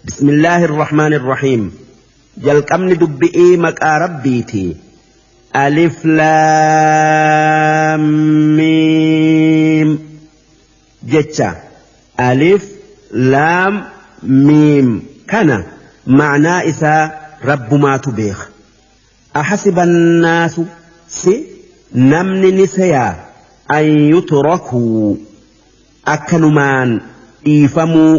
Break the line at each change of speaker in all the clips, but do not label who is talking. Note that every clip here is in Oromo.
بسم الله الرحمن الرحيم. Jalqabni dubbi'ii maqaa Rabbiiti. Alif laam miim. Jecha alif laam miim kana ma'naa isaa Rabbumaatu beeka. Ahasiba annaasu, si namni ni seyaa, an yutrakuu, akkanumaan dhiifamuu,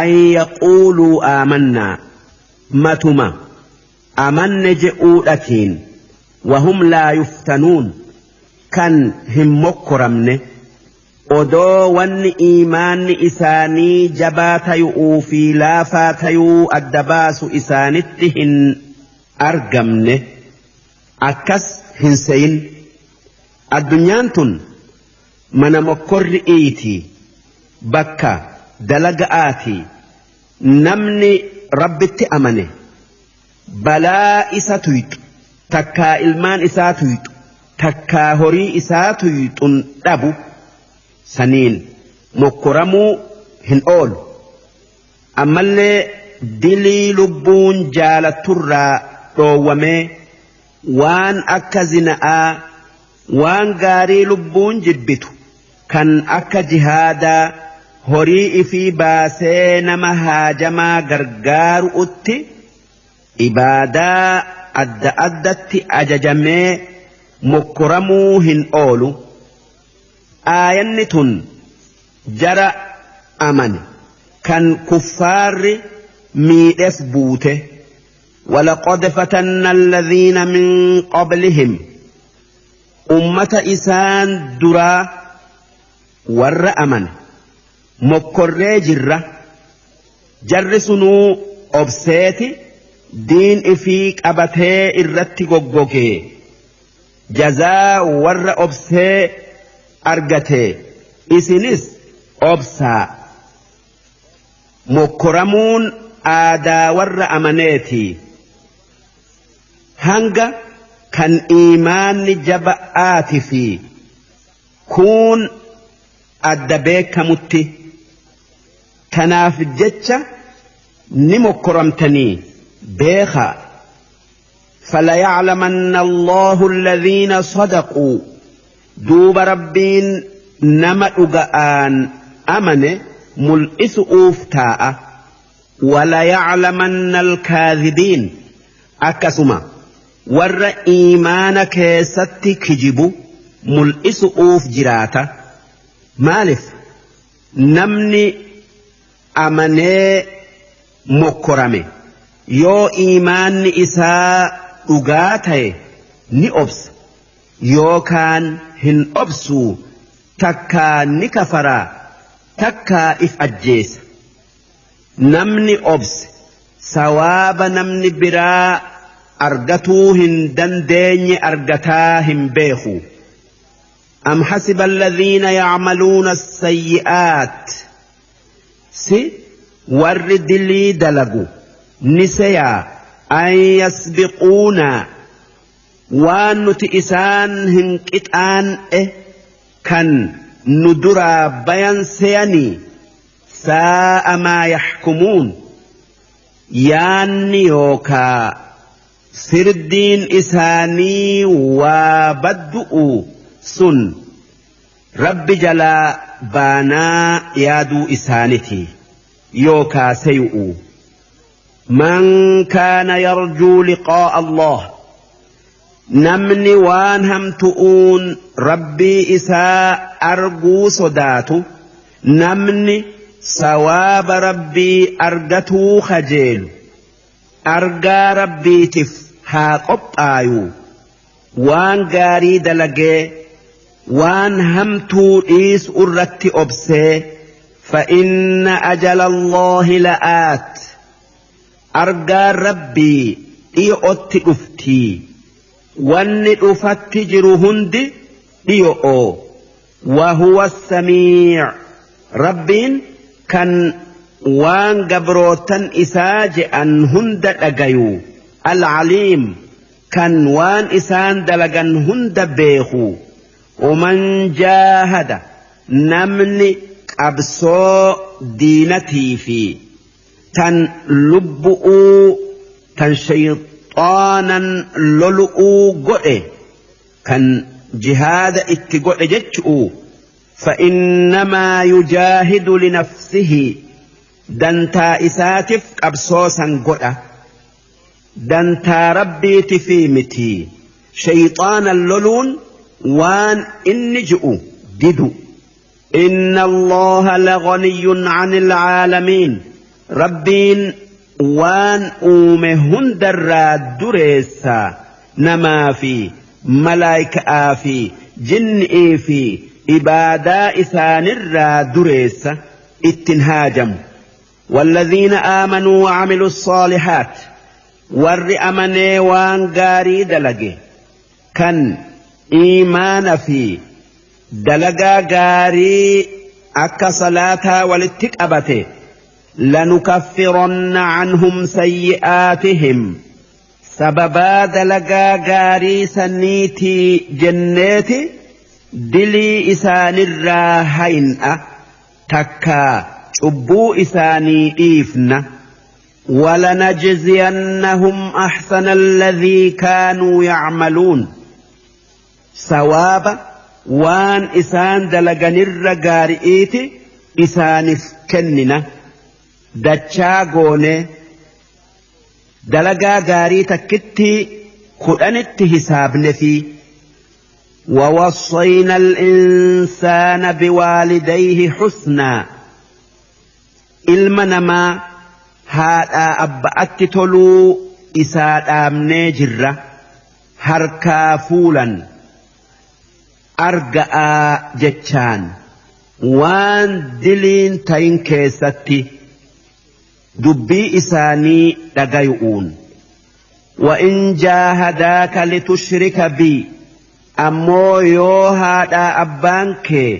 an yaquuluu aamannaa, matuma amanne je'uudhatiin, wahum laa yuftanuun, kan hin mokkoramne, odoo wanni iimaanni isaanii jabaa tayu'uu fi laafaa tayuu adda baasu isaanitti hin argamne akkas hin seyin. Addunyaan tun mana mokkorri'iiti, bakka dalaga'aati. Namni Rabbitti amane balaa isa tuyxu takkaa ilmaan isaa tuyxu takkaa horii isaa tuyxun dhabu saniin mokkoramuu hin oolu. Ammallee dilii lubbuun jaalatturraa dhoowwamee waan akka zina'aa, waan gaarii lubbuun jibbitu kan akka jihaadaa, horii ifii baasee nama haajamaa gargaaru'utti, ibaadaa adda addatti ajajamee mokkoramuu hin oolu. Aayanni tun jara amane kan kuffaarri miidhef buute. ولقد فتنا الذين من قبلهم. Ummata isaan duraa warra amane mokkorree jirra. Jarri sunuu obseeti diin ifii qabatee irratti goggogee jazaa warra obsee argate. Isinis obsaa, mokkoramuun aadaa warra amaneeti hanga kan iimaanni jaba'aati fi kuun adda beekamutti. Tanaaf jecha ni mokkoramtanii beekaa. فليعلمن الله الذين صدقوا. Duuba Rabbiin nama dhuga'aan amane mul'isu'uuf taa'a. وليعلمن الكاذبين. Akkasuma warra iimaana keessatti kijibu mul'isu'uuf jiraata. Maalif namni amanee mokkorame yoo iimaanni isaa dhugaa ta'e ni obsa yookaan hin obsuu, takkaa ni kafaraa takkaa if ajjeesa. Namni obse sawaaba namni biraa argatuu hin dandeenye argataa hin beeku. أم حسب الذين يعملون السيئات، si warri dilii dalagu ni seyaa, أن يسبقونا, waan nuti isaan hin qixaan'e kan nu duraa bayan seyanii? ساء ما يحكمون. Yaanni yookaa firdiin isaanii waa baddu'u sun Rabbi jalaa baanaa yaaduu isaaniti yookaa seyu'u. من كان يرجو لقاء الله، namni waan hamtu'uun Rabbii isaa arguu sodaatu, namni sawaaba Rabbii argatuu kajeelu, argaa Rabbiitiif haa qophaayu. Waan gaarii dalagee waan hamtuu dhiisu irratti obsee. فإن أجل الله لآت. Argaan Rabbii dhiyo'otti dhuftii, wanni dhufatti jiru hundi dhiyo'oo. وهو السميع. Rabbiin kan waan gabrootan isaa je'an hunda dhagayu, العليم, kan waan isaan dalagan hunda beeku. ومن جاهد, namni qabsoo diinatii fi tan lubbu'uu tan shayxaanan lolu'uu godhe kan jihaada itti godhe jechu'u فإنما يجاهد لنفسه dantaa isaatif qabsoo san godha dantaa rabbiitifii miti shayxaanan loluun waan inni ji'u didu. إن الله لغني عن العالمين rabbiin waan uume hundarraa dureessa namaa fi malaayika'aa fi jinni'ii fi ibaadaa isaanirraa dureessa ittin haajamu. والذين آمنوا وعملوا الصالحات warri amanee waan gaarii dalage kan iimaana fi dalagaa gaarii akka salaataa walitti qabate لنكفرن عنهم سيئاتهم sababaa dalagaa gaarii saniitii jenneeti dilii isaanirraa hayn'a takkaa cubbuu isaanii dhiifna. ولنجزينهم أحسن الذي كانوا يعملون sawaaba waan isaan dalaganirra gaari'iiti isaanif kennina dachaa goone dalagaa gaarii takkitti kudhanitti hisaabne fi. ووصينا الإنسان بوالديه حسنا ilma namaa haadhaa abba'atti toluu isaa dhaamnee jirra harkaa fuulan arga'aa jechaan waan diliin tayin keessatti dubbii isaanii dhagayu'uun. وإن جاهداك لتشرك بي ammoo yoo haadhaa abbaan kee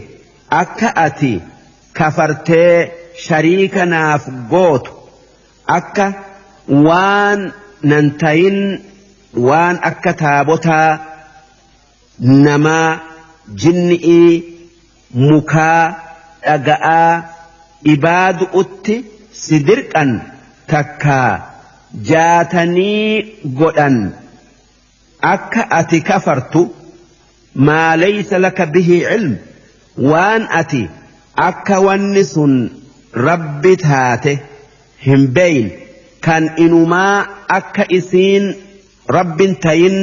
akka ati kafartee shariika naaf gootu akka waan nan tayin waan akka taabotaa namaa jinni'ii mukaa dhaga'aa ibaadu'utti si dirqan takkaa jaatanii godhan akka ati kafartu ما ليس لك به علم waan ati akka wanni sun rabbi taate hin beeyn kan inumaa akka isiin rabbin tayin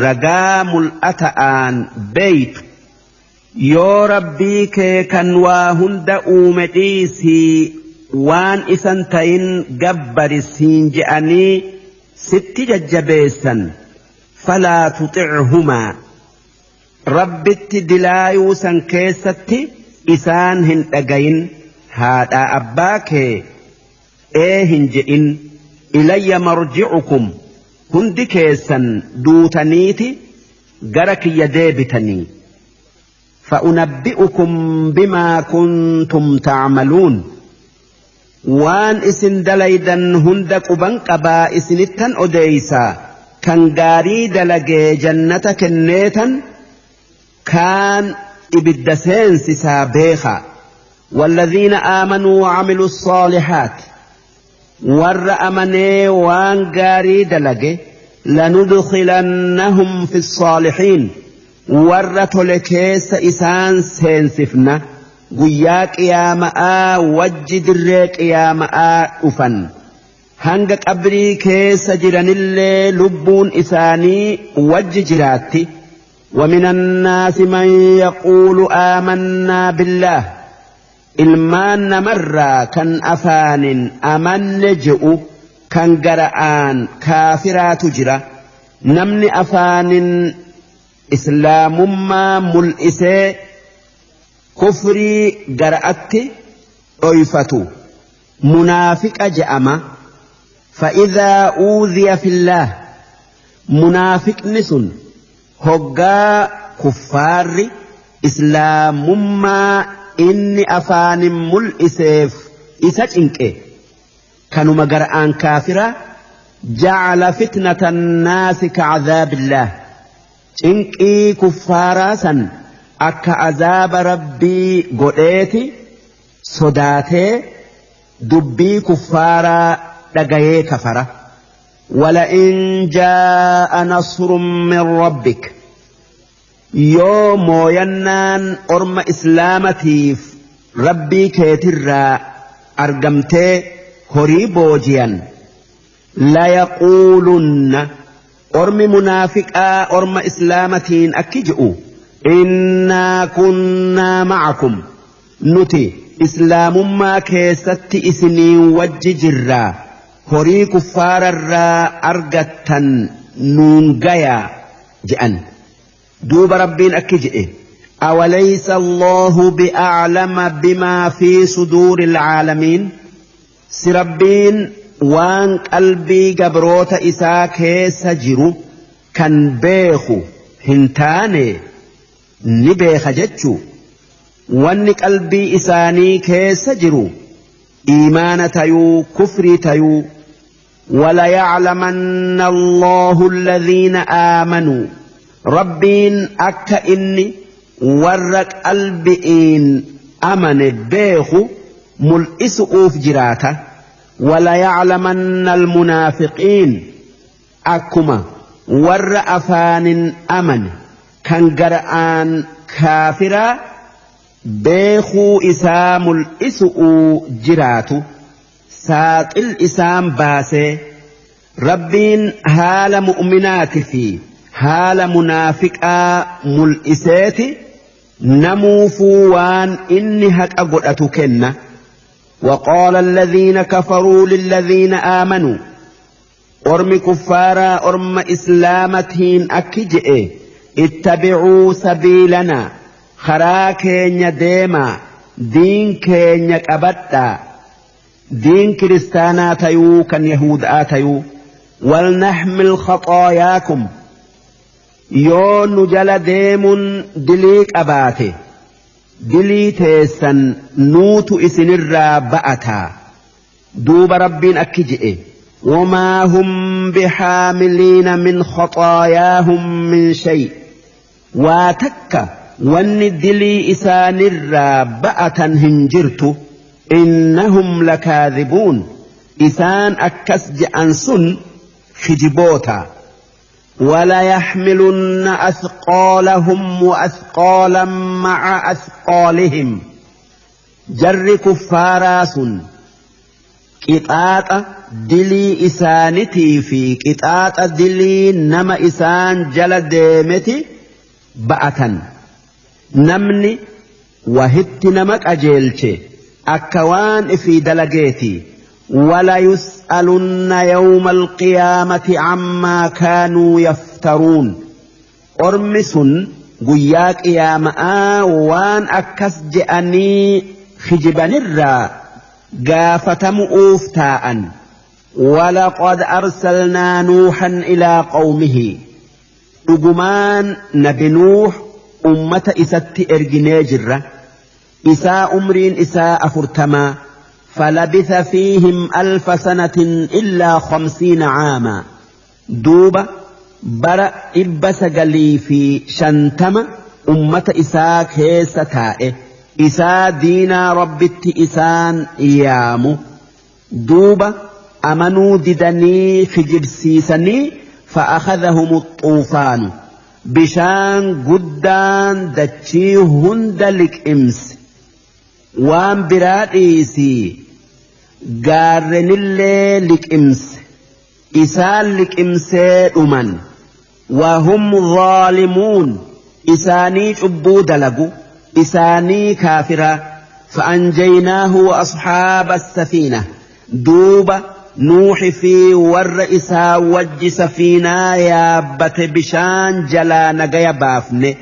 ragaa mul'ata'aan beeytu yoo rabbii kee kan waa hunda uume dhiisii waan isan tayin gabbari siin je'anii sitti jajjabeessan فلا تطعهما rabbitti dilaayuu san keessatti isaan hin dhagayin haadhaa abbaa kee ee hin je'in. إلي مرجعكم hundi keessan duutaniiti gara kiyya deebitanii فأنبئكم بما كنتم تعملون waan isin dalaydan hunda quban qabaa isinittan odeeysaa kan gaarii dalagee jannata kenneetan kaan ibidda seensisaa beekaa. والذين آمنوا وعملوا الصالحات warra amanee waan gaarii dalage لندخلنهم في الصالحين warra tole keessa isaan seensifna guyyaa qiyaama'aa wajji dirree qiyaama'aa dhufan hanga qabrii keessa jiranillee lubbuun isaanii wajji jiraatti. ومن الناس من يقول آمنا بالله ilmaan namarraa kan afaanin amanne je'u kan gara'aan kaafiraatu jira. Namni afaanin islaamummaa mul'isee kufrii gara'atti dhoyfatu munaafiqa je'ama. فإذا أوذي في الله munaafiqni sun hoggaa kuffaarri islaamummaa inni afaanin mul'iseef isa cinqe kanuma gara'aan kaafira جعل فتنة الناس كعذاب الله cinqii kuffaaraa san akka azaaba rabbii godheeti sodaatee Dubbii kuffaaraa dhagayee kafara. ولئن جاء نصر من ربك yoo mooyannaan orma islaamatiif rabbii keetirraa argamtee horii boojiyan layaquulunna ormi munaafiqaa orma islaamatiin akki je'u innaa kunnaa ma'akum nuti islaamummaa keessatti isiniin wajji jirraa horii kuffaararraa argattan nuun gayaa je'an. Duuba rabbiin akki je'e أوليس الله بأعلم بما في صدور العالمين si rabbiin waan qalbii gabroota isaa keessa jiru kan beeku hin taane ni beeka jechuu wanni qalbii isaanii keessa jiru iimaana tayuu kufrii tayuu وليعلمن الله الذين آمنوا rabbiin akka inni warra qalbi'iin amane beeku mul'isu'uuf jiraata walayaclamanna almunaafiqiin akkuma warra afaanin amane kan gara'aan kaafiraa beekuu isaa mul'isu'uu jiraatu saaxil isaan baasee rabbiin haala mu'minaati fi haala munaafiqaa mul'iseeti namuufuu waan inni haqa godhatu kenna. وقال الذين كفروا للذين آمنوا أرم كفارا أرم إسلامتين أكجئ اتبعوا سبيلنا خرا كينيا ديما دين كينيا قبتا دين كريستانا تيو كان يهود آتيو ولنحمل خطاياكم yoo nu jala deemuun dilii qabaate dilii teessan nuutu isinirraa ba'ataa. Duuba rabbiin akki je'e وما هم بحاملين من خطاياهم من شيء waa takka wanni dilii isaanirraa ba'atan hin jirtu إنهم لكاذبون isaan akkas je'an sun kijiboota. وليحملن أثقالهم وأثقالا مع أثقالهم jarri kuffaaraa sun qixaaxa dilii isaanitii fi qixaaxa dilii nama isaan jala deemeti ba'atan. Namni wahitti nama qajeelche akka waan ifii dalageeti. وليسألن يوم القيامة عما كانوا يفترون ormi sun guyyaa qiyaama'aa waan akkas je'anii kijibanirraa gaafatamu'uuf taa'an. ولقد أرسلنا نوحا إلى قومه dhugumaan nabi nuuh ummata isatti erginee jirra isaa umriin isaa 40 فلبث فيهم 1000 سنة إلا 50 عاما duuba bara 950 ummata isaa keessa taa'e isaa diinaa rabbitti isaan yaamu duuba amanuu didanii kijibsiisanii فأخذهم الطوفان bishaan guddaan dachii hunda liqimse waan biraa dhiisii gaarrenillee liqimse isaan liqimsee dhuman وهم ظالمون isaanii cubbuu dalagu isaanii kaafira فأنجيناه وأصحاب السفينة duuba nuuxi fi warra isaa wajji safiinaa yaabbate bishaan jalaa nagaya baafne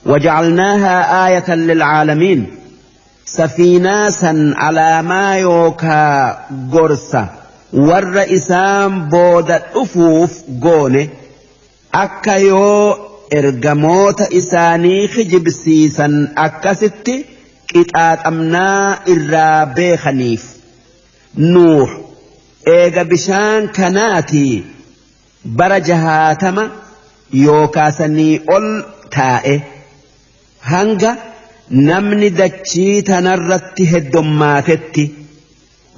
وجعلناها آية للعالمين safiinaa san alaamaa yookaa gorsa warra isaan booda dhufuuf goone akka yoo ergamoota isaanii kijibsiisan akkasitti qixaaxamnaa irraa beekaniif. Nuux eega bishaan kanaatii bara 60 yookaa sanii ol taa'e hanga namni dachii tanarratti heddommaatetti.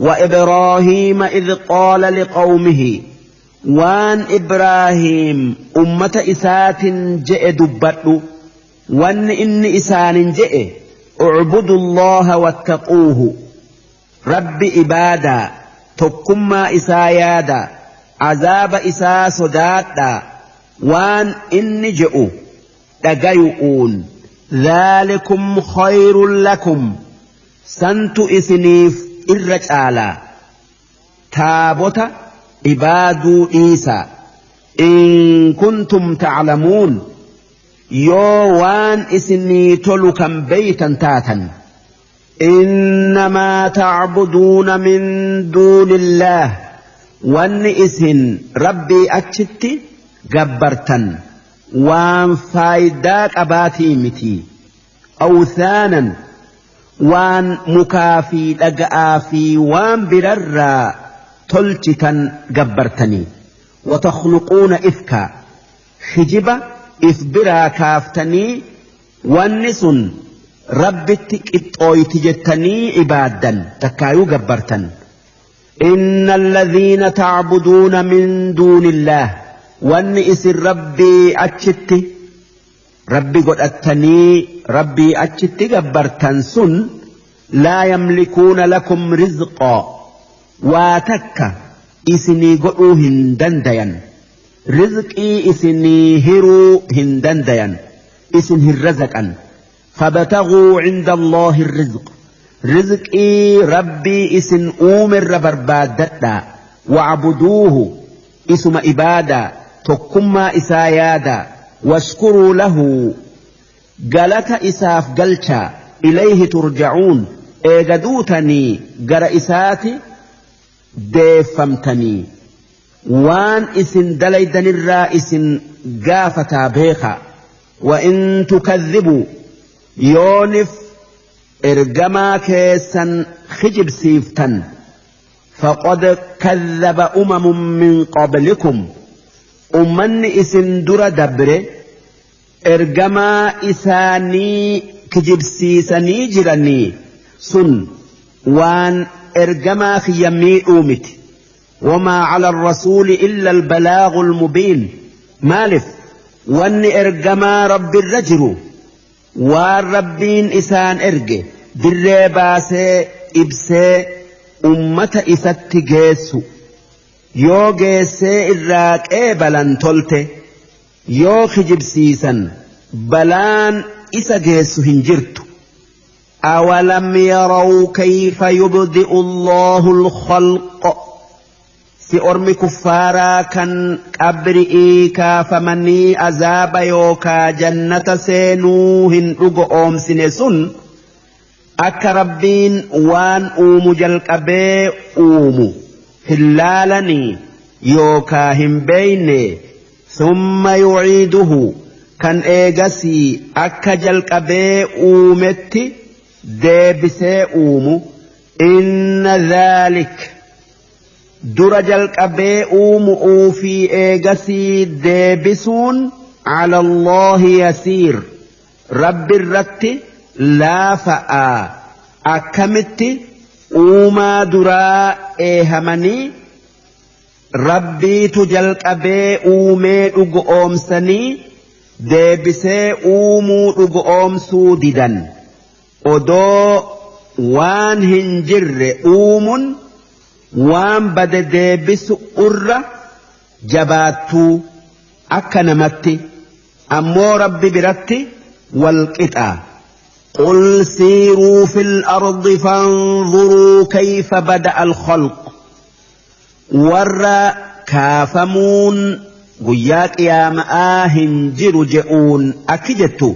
وإبراهيم إذ قال لقومه وان إبراهيم أمة إسات جئ دبت وان إن إسان جئ اعبدوا الله واتقوه رب إبادا تقم إسايادا عذاب إسا صدادا وان إن جئوا تجيئون ذلكم خير لكم سنت إسنيف إرجالا تابوتا عبادو إيسا إن كنتم تعلمون يوان إسني تلكم بيتا تاتا إنما تعبدون من دون الله وان إسن ربي أتشتي جبرتا وان فايداك أباتي متي أوثانا وان مكافي لقآفي وان بررا تلتتا جبرتني وتخلقون إفكا خجبة إفبرا كافتني والنسن ربتك اتويتجتني عبادا تكايو جبرتا إن الذين تعبدون من دون الله وان ربي أتشتي ربي قد أتني ربي أتشتي جبرتا سن لا يملكون لكم رزقا واتك إسني قلو هندندين رزقي إسني هرو هندندين إسن هرزقا فابتغوا عند الله الرزق رزقي ربي إسن أومر ربربادتا وعبدوه إسم إبادة تقم إسايادا واشكروا له قالت إساف قلتا إليه ترجعون إيقدوتني قر إساتي ديفمتني وان إسن دليدن الرائس قافتا بيخا وإن تكذبوا يونف إرجما كيسا خجب سيفتا فقد كذب أمم من قبلكم أمن إسن در دبر إرجما إساني كجب سيساني جراني سن وان إرجما خيمي أومت وما على الرسول إلا البلاغ المبين مالف وان إرجما رب الرجل والربين إسان إرجي درباسي إبسي أمة إسات جيسو يو جيسي إراك إيه بلان تولته يو خجب سيسا بلان إسا جيسو هنجرتو أولم يروا كيف يبدئ الله الخلق سأرم كفارا كان قبرئي كافمني أزاب يوكا جنة سينوهن أقوم سنسن أكربين وان أوم جلقبي أوم هلالني يوكا هم بيني ثم يعيده كان إيغسي أكا جلقبي أومتي ديبسي أوم إن ذلك درج القبي أوم في إيغسي ديبسون على الله يسير رب الرت لا فآ أكمت أوما درا إيهمني ربي تجل قبي أومي أومسني ديبسي أومو أومسو ديدا odoo waan hin jirre uumun waan bade deebisu irra jabaattuu akka namatti ammoo rabbi biratti wal qixa. قل سيروا في الأرض فانظروا كيف بدأ الخلق ور كافمون guyyaa qiyaamaa hin jiru je'uun akki jettu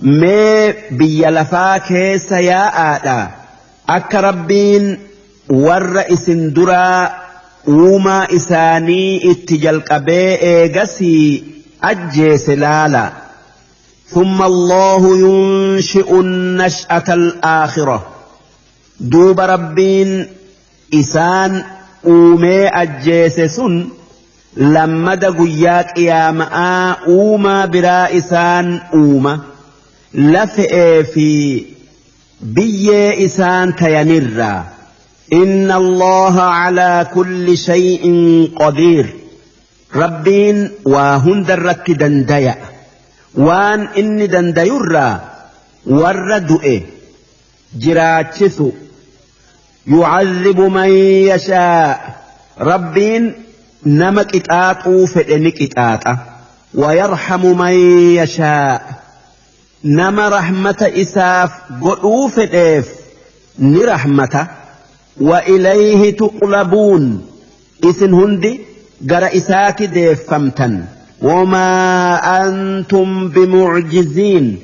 mee biyya lafaa keessa yaa'aadha akka rabbiin warra isin duraa uumaa isaanii itti jalqabee eegasii ajjeese laala. ثم الله ينشئ النشأة الآخرة دوب ربين إسان أومي أجيسسن لما دقياك يا ماء أوما برا إسان أوما لفئ في بي إسان تينرا إن الله على كل شيء قدير ربين وهند الرك دنديا وان إني دنديرا وردؤ جراتشث يعذب من يشاء ربين نمك إتآتو فإنك إتآتا ويرحم من يشاء نما رحمة إساف قلو فإف نرحمة وإليه تقلبون إسن هندي قرأ إسات ديفمتا وما أنتم بمعجزين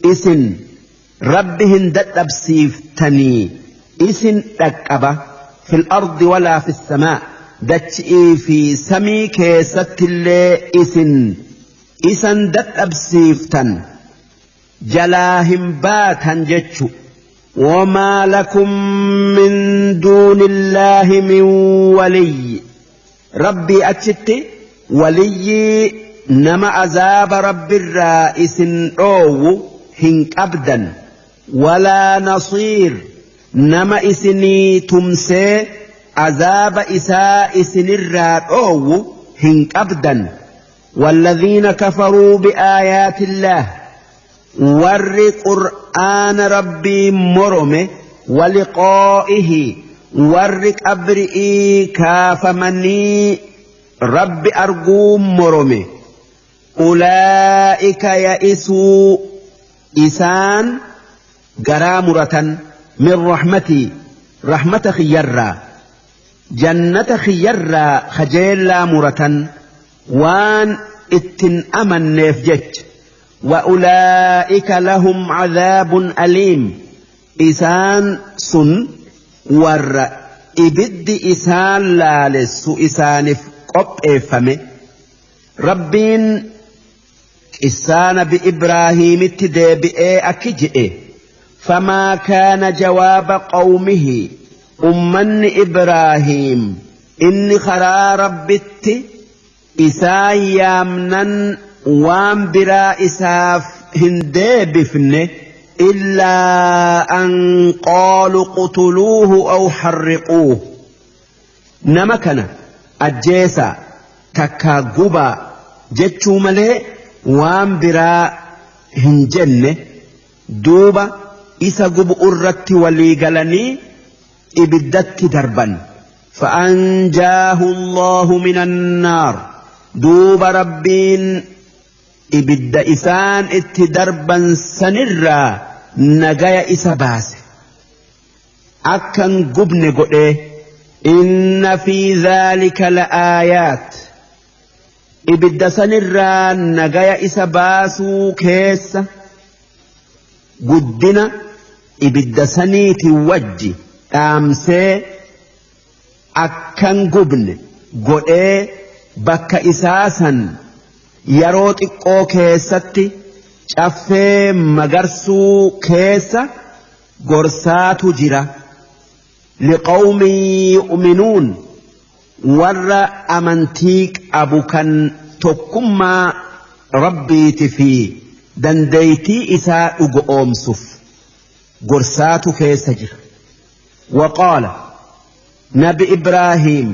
إسن ربهن دتبسيفتني إسن تكبة في الأرض ولا في السماء دتشئي في سمي كيست اللي إسن دتبسيفتن جلاهم باتا جتشو وما لكم من دون الله من ولي ربي أتشتي ولي نما عذاب رب الرائس أو هنك أبدا ولا نصير نما إسني تمسي عذاب إساء إسن الرائو هنك أبدا والذين كفروا بآيات الله ور قرآن ربي مرمه ولقائه ور قبرئي كافمني رب أرجو مرمه أولئك يئسوا إسان جرامرة من رحمتي رحمة خيرا جنة خيرا خجيلا مرة وان اتن أمن نفجت وأولئك لهم عذاب أليم إسان سن ور إبد إسان لالس إسان قب إفمه ربين إسان بإبراهيم تدبئ أكجئ فما كان جواب قومه أمن إبراهيم إني خرا ربت إسان يامنا وان برا إساف هندبفن إلا أن قالوا قتلوه أو حرقوه نمكنا أجيسا تكا قبا جتشو ملي وان برا هنجن دوبا إسا قب أرت وليقلني إبدت دربا فأنجاه الله من النار دوب ربين إبد إسان ات دربا سنرا نجايا إسا باس أكن قبن قئ إن في ذلك لآيات إبد سنرا نجايا إسا باسو كيس قدنا إبد سنيت وجي أمسي أكن قبن قئ بك إساسا yeroo xiqqoo keessatti caffee magarsuu keessa gorsaatu jira liqawmin yu'minuun warra amantii qabu kan tokkummaa rabbiiti fi dandeeytii isaa dhugo oomsuuf gorsaatu keessa jira. Waqaala nabi Ibraahiim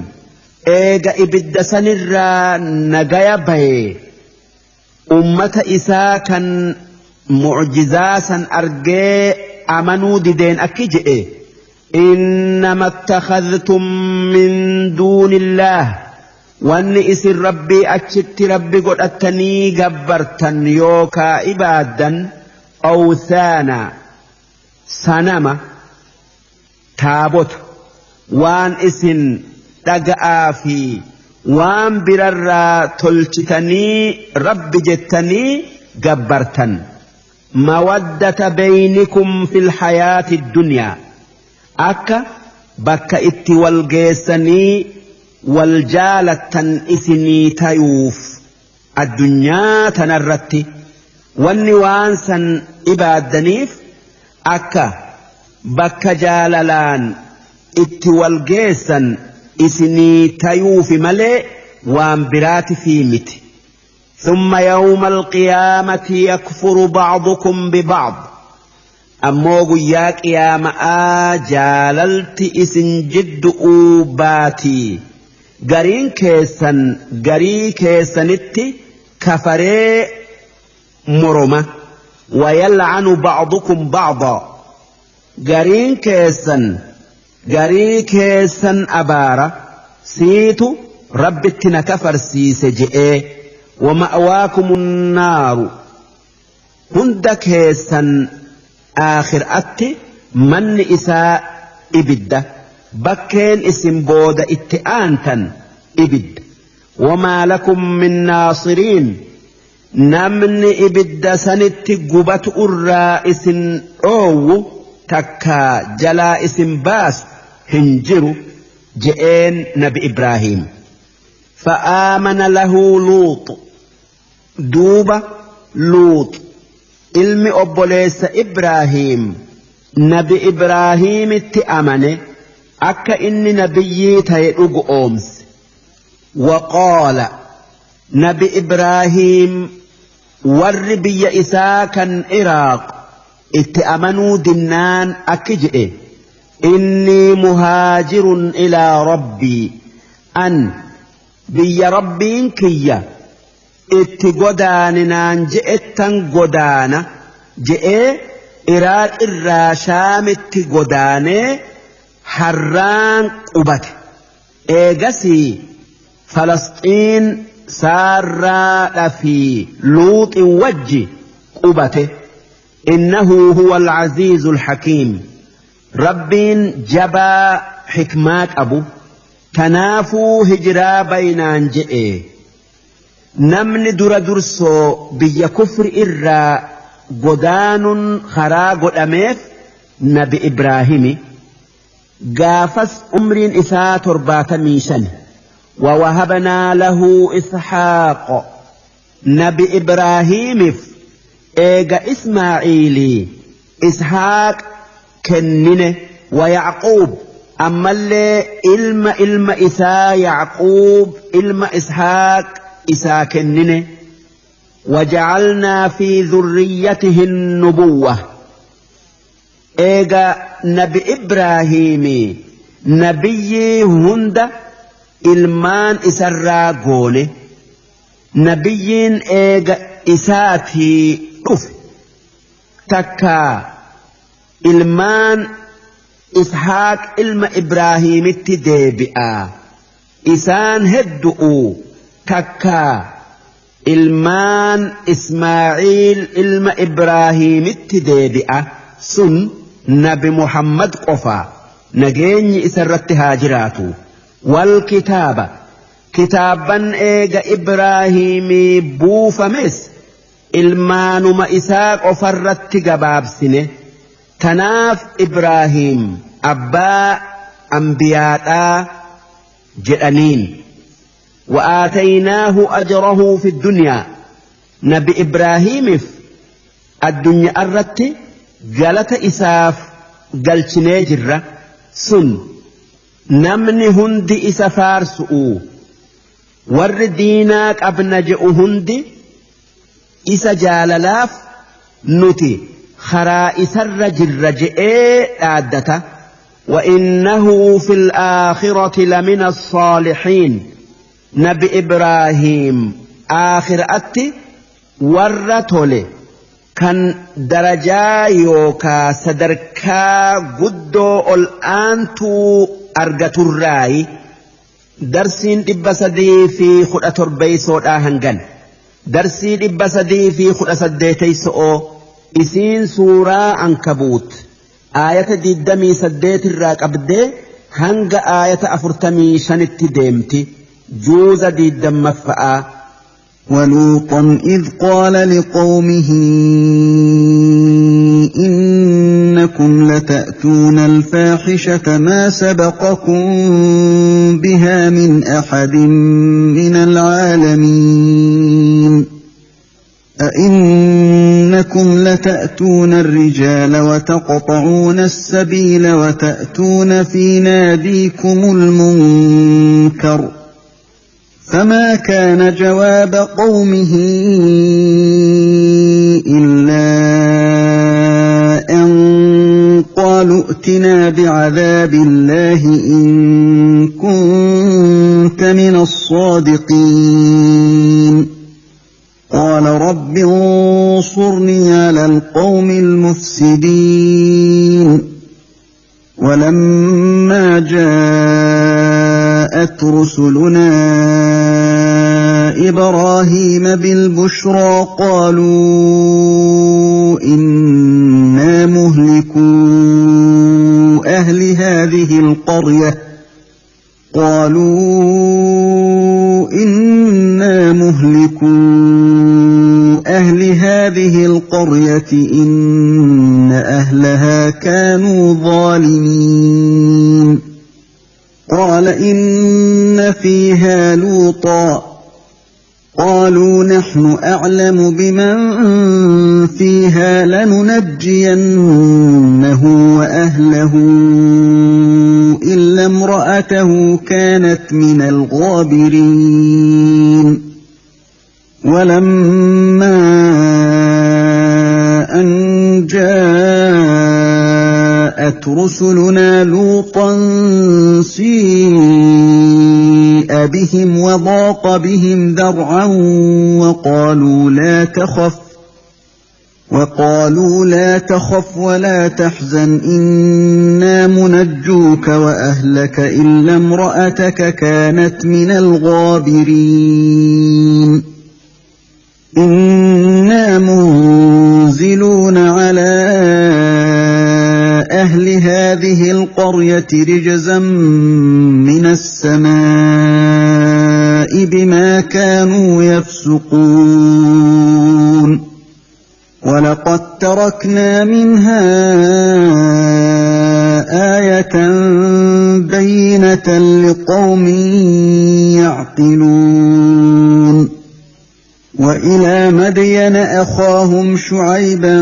eega ibidda sanirraa nagaya bahee ummata isaa kan mucjizaa san argee amanuu dideen akki jedhe innama ittakhadhtum min duunillaah wanni isin rabbii achitti rabbi godhattanii gabbartan yookaa ibaaddan awthaana sanama taabota waan isin dhaga'aa fi waan birarraa tolchitanii rabbi jettanii gabbartan mawaddata baynikum fil hayaati dunyaa akka bakka itti wal geessanii wal jaalattan isinii tayuuf addunyaa tanarratti wanni waan san ibaaddaniif akka bakka jaalalaan itti wal geessan isinii tayuufi malee waan biraati fi miti. ثم يوم القيامة يكفر بعضكم ببعض. Ammoo guyyaa qiyaama'aa jaalalti isin jiddu'uu baatii. Gariin keessan garii keessanitti kafaree moroma. Wayal'anu ba'dukum ba'da. Gariin keessan garii keessan abaara. Siitu rabbitti na kafarsiise je'ee. Wama'waakumun naaru. Hunda keessan aakhiraatti manni isaa ibidda. Bakkeen isin booda itti aantan ibidda. Wamaa lakum min naasiriin. Namni ibidda sanitti gubatu irraa isin dhoowwu takkaa jalaa isin baasu hin jiru je'een nabi Ibraahiim. Fa'aamana lahu Luux. Duuba Luux ilmi obboleessa Ibraahiim nabi Ibraahiimitti amane akka inni nabiyyii ta'e dhugu oomse. Waqaala nabi Ibraahiim warri biyya isaa kan Iraaq itti amanuu dinnaan akki jedhe innii muhaajirun ilaa rabbii an biyya rabbiin kiyya itti godaaninaan je'ettan godaana je'ee Iraaq irraa Shaamitti godaanee harraan qubate. Eegasii Falasxiin saarraadha fi Luuxin wajji qubate. Innahu huwa al-aziizu al-hakiim. Rabbiin jabaa xikmaa qabu. Tanaafuu hijiraa baynaan je'e. Namni dura dursoo biyya kufri irraa godaanun karaa godhameef nabi Ibraahimi. Gaafas umriin isaa 75. ووهبنا له إسحاق نبي إبراهيم إيجا إسماعيلي إسحاق كننه ويعقوب أما اللي إلما إلما إسا يعقوب إلما إسحاق إسا كننه. وجعلنا في ذريته النبوة إيجا نبي إبراهيم نبي هند ilmaan isarraa goone nabiyyiin eega isaatii dhufe takkaa ilmaan Ishaaq ilma Ibraahiimitti deebi'a isaan heddu'u takkaa ilmaan Ismaaciil ilma Ibraahiimitti deebi'a sun nabi Muhammad qofa nageenyi isarratti haa jiraatu. والكتاب كتابا إيجا إبراهيمي بوفمس إلمانما إساق أفرت جباب سنة تناف إبراهيم أبا أنبياء جرانين. وآتيناه أجره في الدنيا نبي إبراهيم الدنيا أردت جلت إساف جلتني جرة سن namni hundi isa faarsu'u warri diinaa qabna je'u hundi isa jaalalaaf nuti karaa isarra jirra je'ee dhaaddata. وإنه في الآخرة لمن الصالحين نبي إبراهيم آخرأتي warra tole kan darajaa yookaa sadarkaa guddoo ol aantuu argaturraayi. Darsiin 317 hangan darsii 318 isiin suuraa Ankabuut aayata 28 irraa qabdee hanga aayata 45tti deemti. Juuza 20ffaa.
ولوطا إذ قال لقومه إنكم لتأتون الفاحشة ما سبقكم بها من أحد من العالمين أئنكم لتأتون الرجال وتقطعون السبيل وتأتون في ناديكم المنكر فما كان جواب قومه إلا أن قالوا ائتنا بعذاب الله إن كنت من الصادقين. قال رب انصرني على القوم المفسدين. ولما جاءت رسلنا إبراهيم بالبشرى قالوا إنا مهلكو أهل هذه القرية قالوا إنا مهلكو أهل هذه القرية إن أهلها كانوا ظالمين. قال إن فيها لوطا. قالوا نحن أعلم بمن فيها لننجينه وأهله إلا امرأته كانت من الغابرين. ولما أن جاءت رسلنا لوطا سيء بهم وضاق بهم ذرعا وقالوا لا تخف ولا تحزن إنا منجوك وأهلك إلا امرأتك كانت من الغابرين. إنا منزلون على أهل هذه القرية رجزا من السماء بما كانوا يفسقون. ولقد تركنا منها آية بينة لقوم يعقلون. وإلى مدين أخاهم شعيبا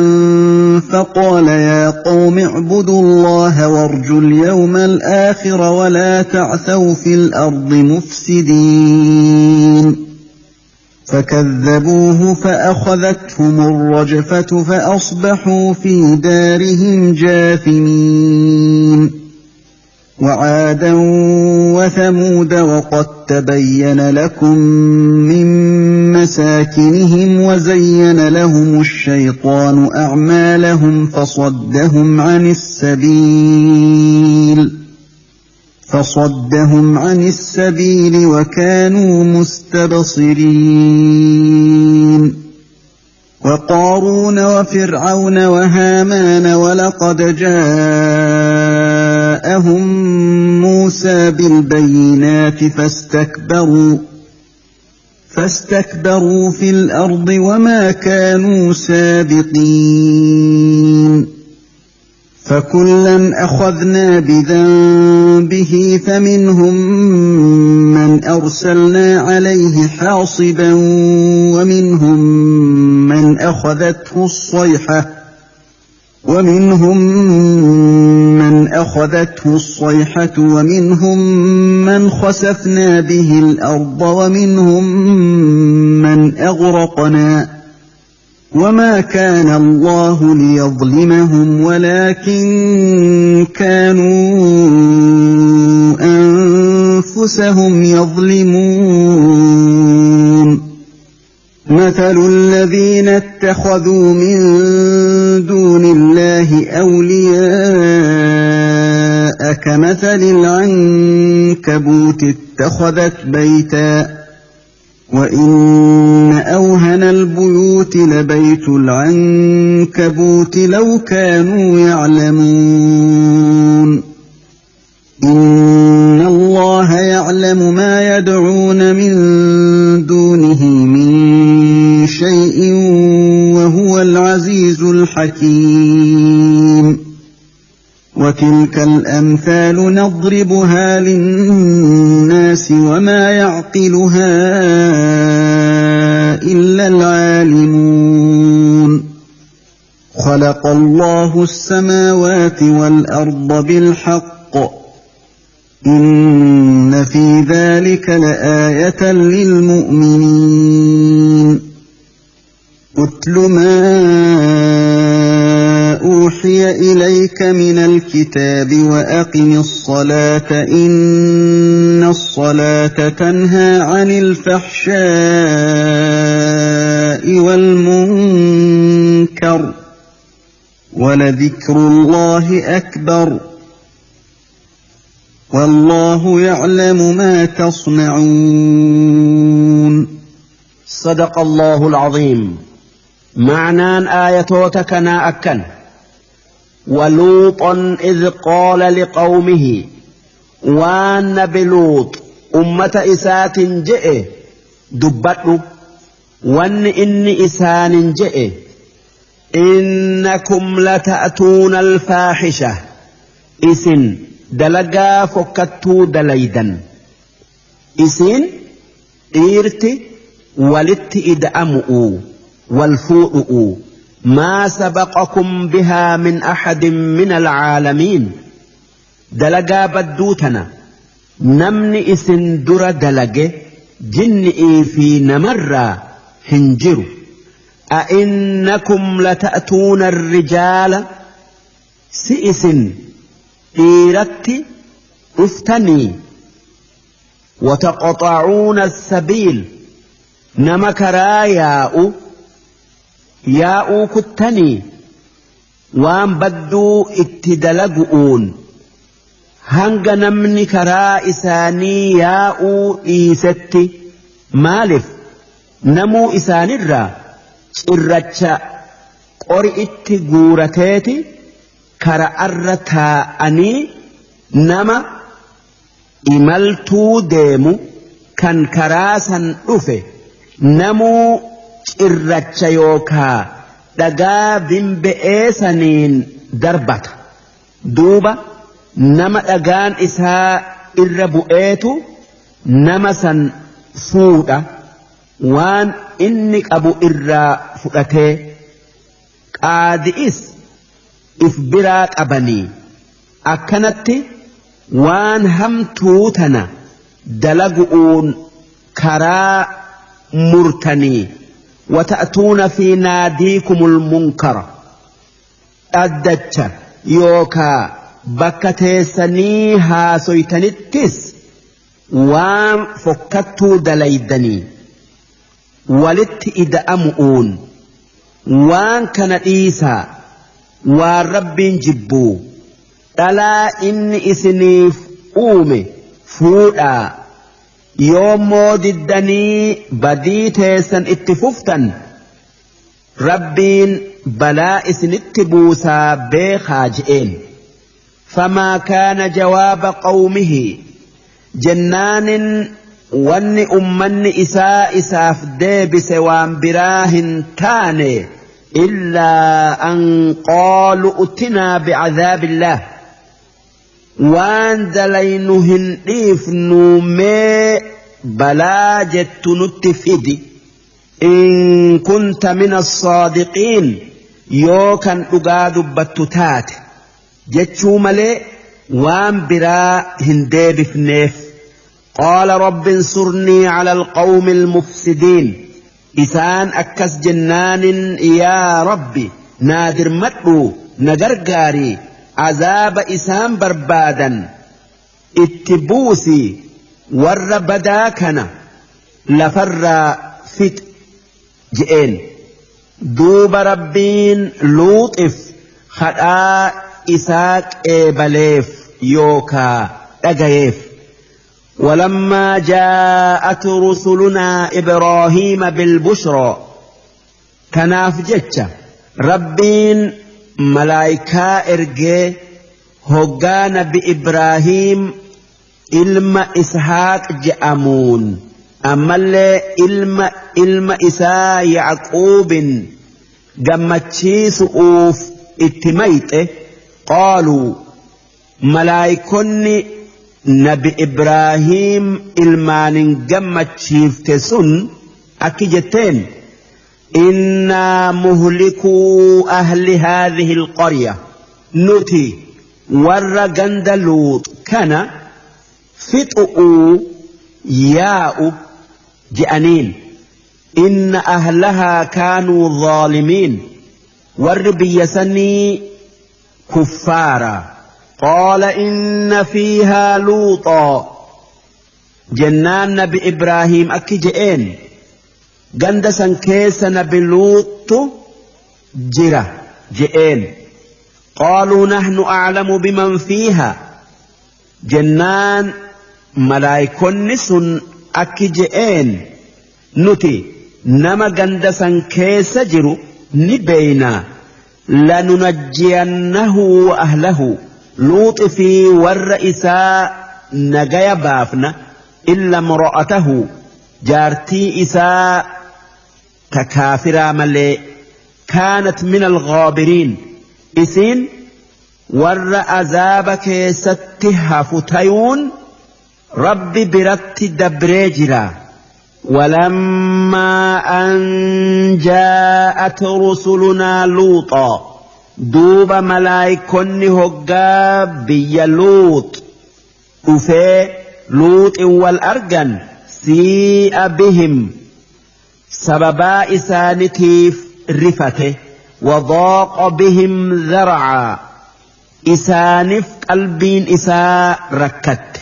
فقال يا قوم اعبدوا الله وارجوا اليوم الآخر ولا تعثوا في الأرض مفسدين. فكذبوه فأخذتهم الرجفة فأصبحوا في دارهم جاثمين. وعادا وثمود وقد تبين لكم من مساكنهم وزين لهم الشيطان أعمالهم فصدهم عن السبيل وكانوا مستبصرين. وقارون وفرعون وهامان ولقد جاءهم موسى بالبينات فاستكبروا في الأرض وما كانوا سابقين. فكلا أخذنا بذنبه فمنهم من أرسلنا عليه حاصبا ومنهم من أخذته الصيحة ومنهم من خسفنا به الأرض ومنهم من أغرقنا. وما كان الله ليظلمهم ولكن كانوا أنفسهم يظلمون. مثل الذين اتخذوا من دون الله أولياء كمثل العنكبوت اتخذت بيتا وإن أوهن البيوت لبيت العنكبوت لو كانوا يعلمون. إن الله يعلم ما يدعون من دونه من شيء وهو العزيز الحكيم. وتلك الأمثال نضربها للناس وما يعقلها إلا العالمون. خلق الله السماوات والأرض بالحق إن في ذلك لآية للمؤمنين. اتل ما أوحي إليك من الكتاب وأقم الصلاة إن الصلاة تنهى عن الفحشاء والمنكر ولذكر الله أكبر والله يعلم ما تصنعون.
صدق الله العظيم. معنان آياتك كنا أكن ولوطا إذ قال لقومه وان بلوط أمة إسات جئ دبتو وان إني إسان جئ إنكم لتأتون الفاحشة إسن دلقا فكتو دليدا إسن إيرتي ولت إدأمؤ والفوء ما سبقكم بها من أحد من العالمين دلقا بدوتنا نمن إسن در دلق جن في نمر هنجر أئنكم لتأتون الرجال سئس إيرت افتني وتقطعون السبيل نمكرا ياء ياء كتني وان بدو اتدلقون هنگ نمني كرا إساني ياء إيستي مالف نمو إسان الرا إرتشا قرئت قورتيتي كرا أرتا أني نما إملتو ديمو كان كراسا أفه نمو إرتشا يوكا دقا بنبئي سنين دربت دوبا نما دقان إسا إربؤيتو نما سن فودا وان إنك أبو إرا فؤتي قادئس إفبراك أبني أكنت وان همتوتنا دلقؤون كرا مرتني وتأتون في ناديكم المنكر أدتش يوكا بكتسني هاسويتنتس وان فكتو دليدني ولت إدأمؤون وان كان إيسا والرب جبو ألا إن إسنيف أومي فوتا يومو ددني بدي تيسن اتففتن ربين بلا إسن اتبوسا بخاجئين فما كان جواب قومه جنان وان أمن إساء إساف ديبس وان براهن تاني إلا أن قالوا ائتنا بعذاب الله وان دلينهن إفنو مي بلا جت نتفدي إن كنت من الصادقين يوكا أقاد بتتات جتشو ملي وان برا هنديب فنيف قال رب انصرني على القوم المفسدين إسان أكس جنان يا ربي نادر مدعو نجرجاري عذاب إسان بربادا اتبوسي ور بداكنا لفر فت جئين دوب ربين لوطف خدا إساك إبليف يوكا أجيف ولما جاءت رسلنا إبراهيم بالبشرى كناف جتش ربين ملائكة إرجي هجان بإبراهيم إلما إسحاق جأمون أما اللي إلما إسا يعقوب جمتشي سؤوف اتميته قالوا ملائكني نبي إبراهيم إلمان جمتشيف تسن أكجتين إنا مهلكو أهل هذه القرية نتي ور جندلوط كان فتؤوا ياء جأنين إن أهلها كانوا ظالمين ور بيسني kuffaara. Qaala inna fiihaa luuxaa jennaan nabi Ibraahiim akki je'een ganda san keessa nabi luuxtu jira je'een. Qaaluu nahnu a'lamu biman fiihaa jennaan malaayikonni sun akki je'een nuti nama ganda san keessa jiru ni beeynaa lanunajjiyannahu wa ahlahu luuxi fi warra isaa nagaya baafna illa imra'atahu jaartii isaa ta kaafiraa malee kaanat min alghaabiriin isiin warra azaaba keessatti hafu tayuun rabbi biratti dabree jira. ولما أن جاءت رسلنا لوطا دوب ملايكن هقا بي لوط أفي لوط والأرجن سيء بهم سببا إسانتيف رفته وضاق بهم ذرعا إسانف قلبين إساء ركت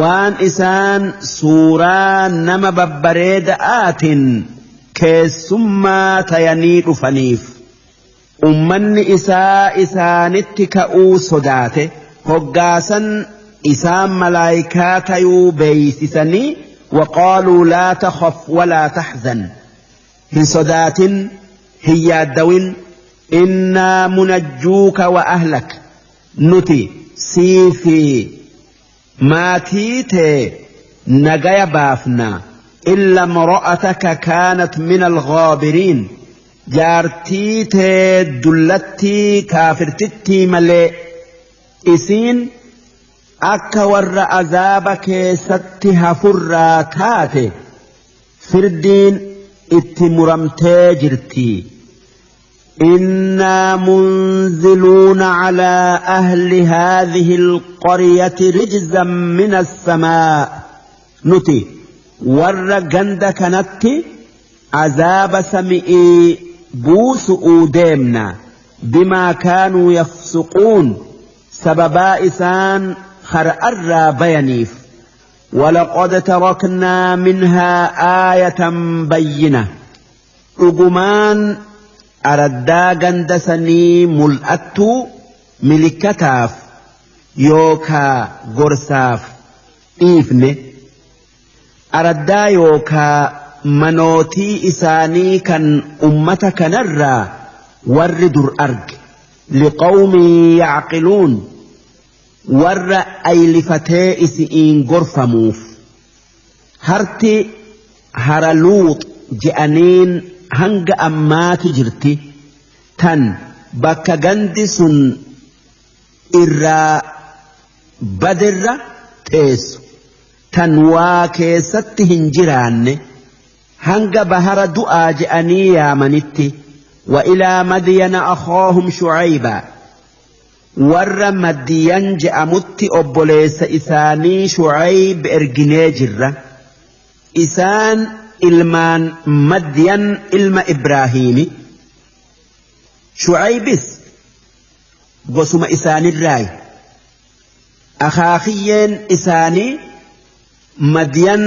waan isaan suuraa nama babbareeda'aatiin keessummaa tayanii dhufaniif ummanni isaa isaanitti ka'uu sodaate hoggaasan isaan malaayikaa tayuu beeysisanii waqaaluu laa takhaf walaa taxzan hin sodaatin hin yaaddawin innaa munajjuuka wa ahlak nuti sii fi maatii tee nagaya baafna illa imra'ataka kaanat min alghaabiriin jaartii tee dullattii kaafirtittii malee isiin akka warra azaaba keessatti hafurraa taate firdiin itti muramtee jirti. إنا منزلون على أهل هذه القرية رجزا من السماء نتي ور جند كانت عذاب سمئي بوس أوديمنا بما كانوا يفسقون سببا إسان خرأر بينيف ولقد تركنا منها آية بينة أجمان araddaa ganda sanii mul'attu milikkataaf yookaa gorsaaf dhiifne araddaa yookaa manootii isaanii kan ummata kanarraa warri dur arge liqawmin yacqiluun warra aylifatee isi'iin gorfamuuf harti hara luux je'aniin hanga ammaati jirti tan bakka gandi sun irraa badirra teessu tan waa keessatti hin jiraanne hanga bahara du'aa je'anii yaamanitti wa ilaa madyana akhaahum shucayba warra madiyan je'amutti obboleessa isaanii shucayb erginee jirra isaan ilmaan Madyan ilma Ibraahiimi Shucaybis gosuma isaanirraayi akaakiyyeen isaanii Madyan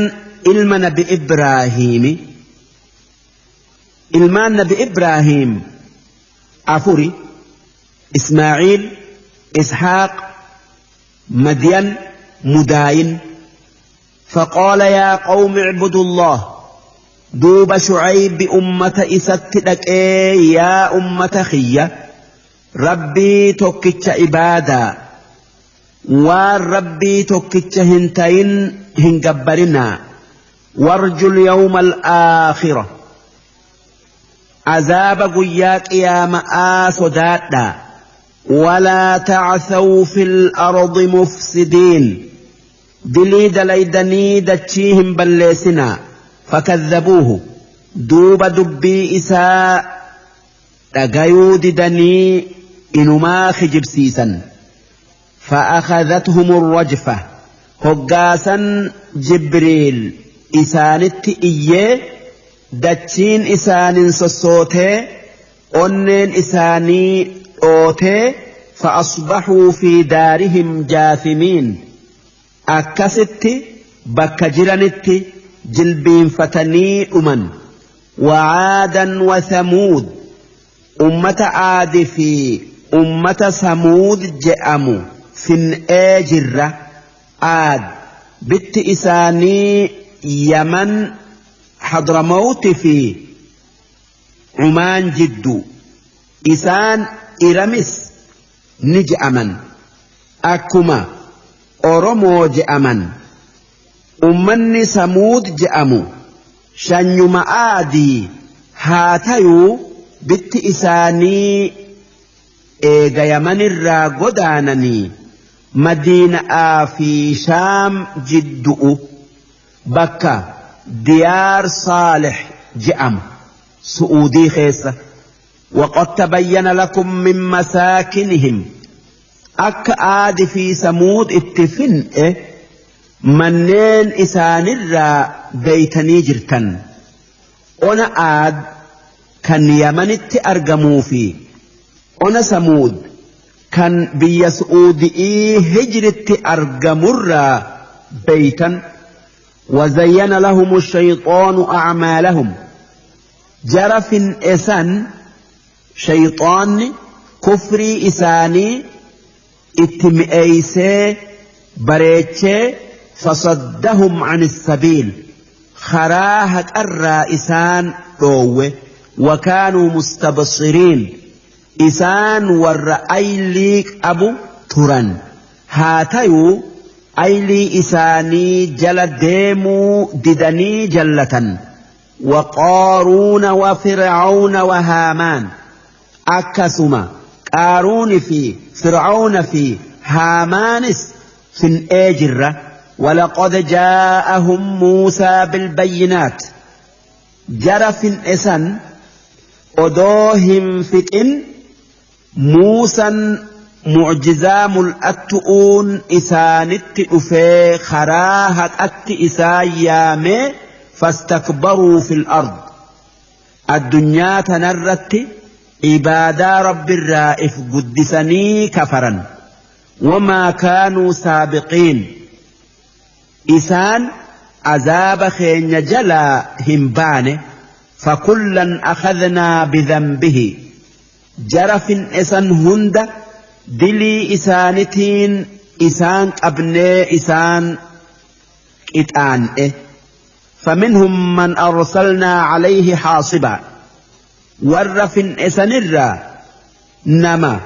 ilma nabi Ibraahiimi ilmaan nabi Ibraahiim afuri Ismaaciil Isxaaq Madyan Mudaayin فقال يا قوم اعبدوا الله دوب شعيب أمة إستدك يا أمة خية ربي توكتش إبادا والربي توكتش هنتين هنقبرنا وارجو اليوم الآخرة عذاب قياك يا مآسدادا ولا تعثوا في الأرض مفسدين دلي دليدني دتشيهم بلسنا فكذبوه دوب دبي إساء تغيو ددني إنما خجبسيسا فأخذتهم الرجفة هقاسا جبريل إسانت إيه دتشين إسان سسوته أنين إساني أوته فأصبحوا في دارهم جاثمين أكست بكجرنت جلبين فتني أمن وعادا وثمود أمة عاد في أمة ثمود جأمو فن أجر عاد بت إساني يمن حضرموت في عمان جدو إسان إرمس نجأمن أكما أورمو جأمن أمني ثمود جأمو شنيما آدي هاتيو بت إساني إيغا يمن الراغدانني مدينة في شام جدو بكا ديار صالح جأم سعودي خيسة وقد تبين لكم من مساكنهم أك آد في ثمود اتفن منين إسان الرا بيتني جرتن أنا آد كان يمن أرجمو في أنا ثمود كان بيا سعودي هجرت أرجمر بيتا وزين لهم الشيطان أعمالهم جرف إسان شيطان كفري إساني اتمئيسي بريتشي فصدهم عن السبيل خراهة الرئيسان روه وكانوا مستبصرين إسان والرأيلي أبو تران هاتيو أيلي إساني جل ديمو ددني جلة وقارون وفرعون وهامان أكسما قارون في فرعون في هامانس في الأجرة ولقد جاءهم موسى بالبينات جرف إسان أدوهم فتن موسى معجزة ملأتؤون إسانت أفي خراهة أت إسايامي فاستكبروا في الأرض الدنيا تنرت عبادة رب الرائف قدسني كفرا وما كانوا سابقين إسان عذاب خين جلا همبانه فكلا أخذنا بذنبه جرف إسان هند دلي إسانتين إسان أبني إسان إتان إيه فمنهم من أرسلنا عليه حاصبا ورف إسان الرا نما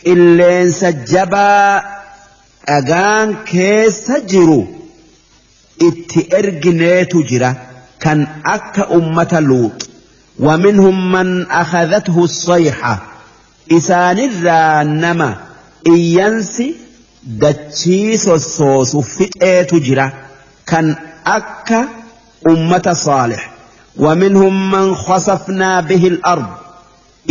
إلين سجبا أغان كيس جرو اتئرقنيت جرا كان أك أمة لوط ومنهم من أخذته الصيحة إسان الرا نما إيانسي دتشيس الصوص فتئت جرا كان أك أمة صالح ومنهم من خسفنا به الأرض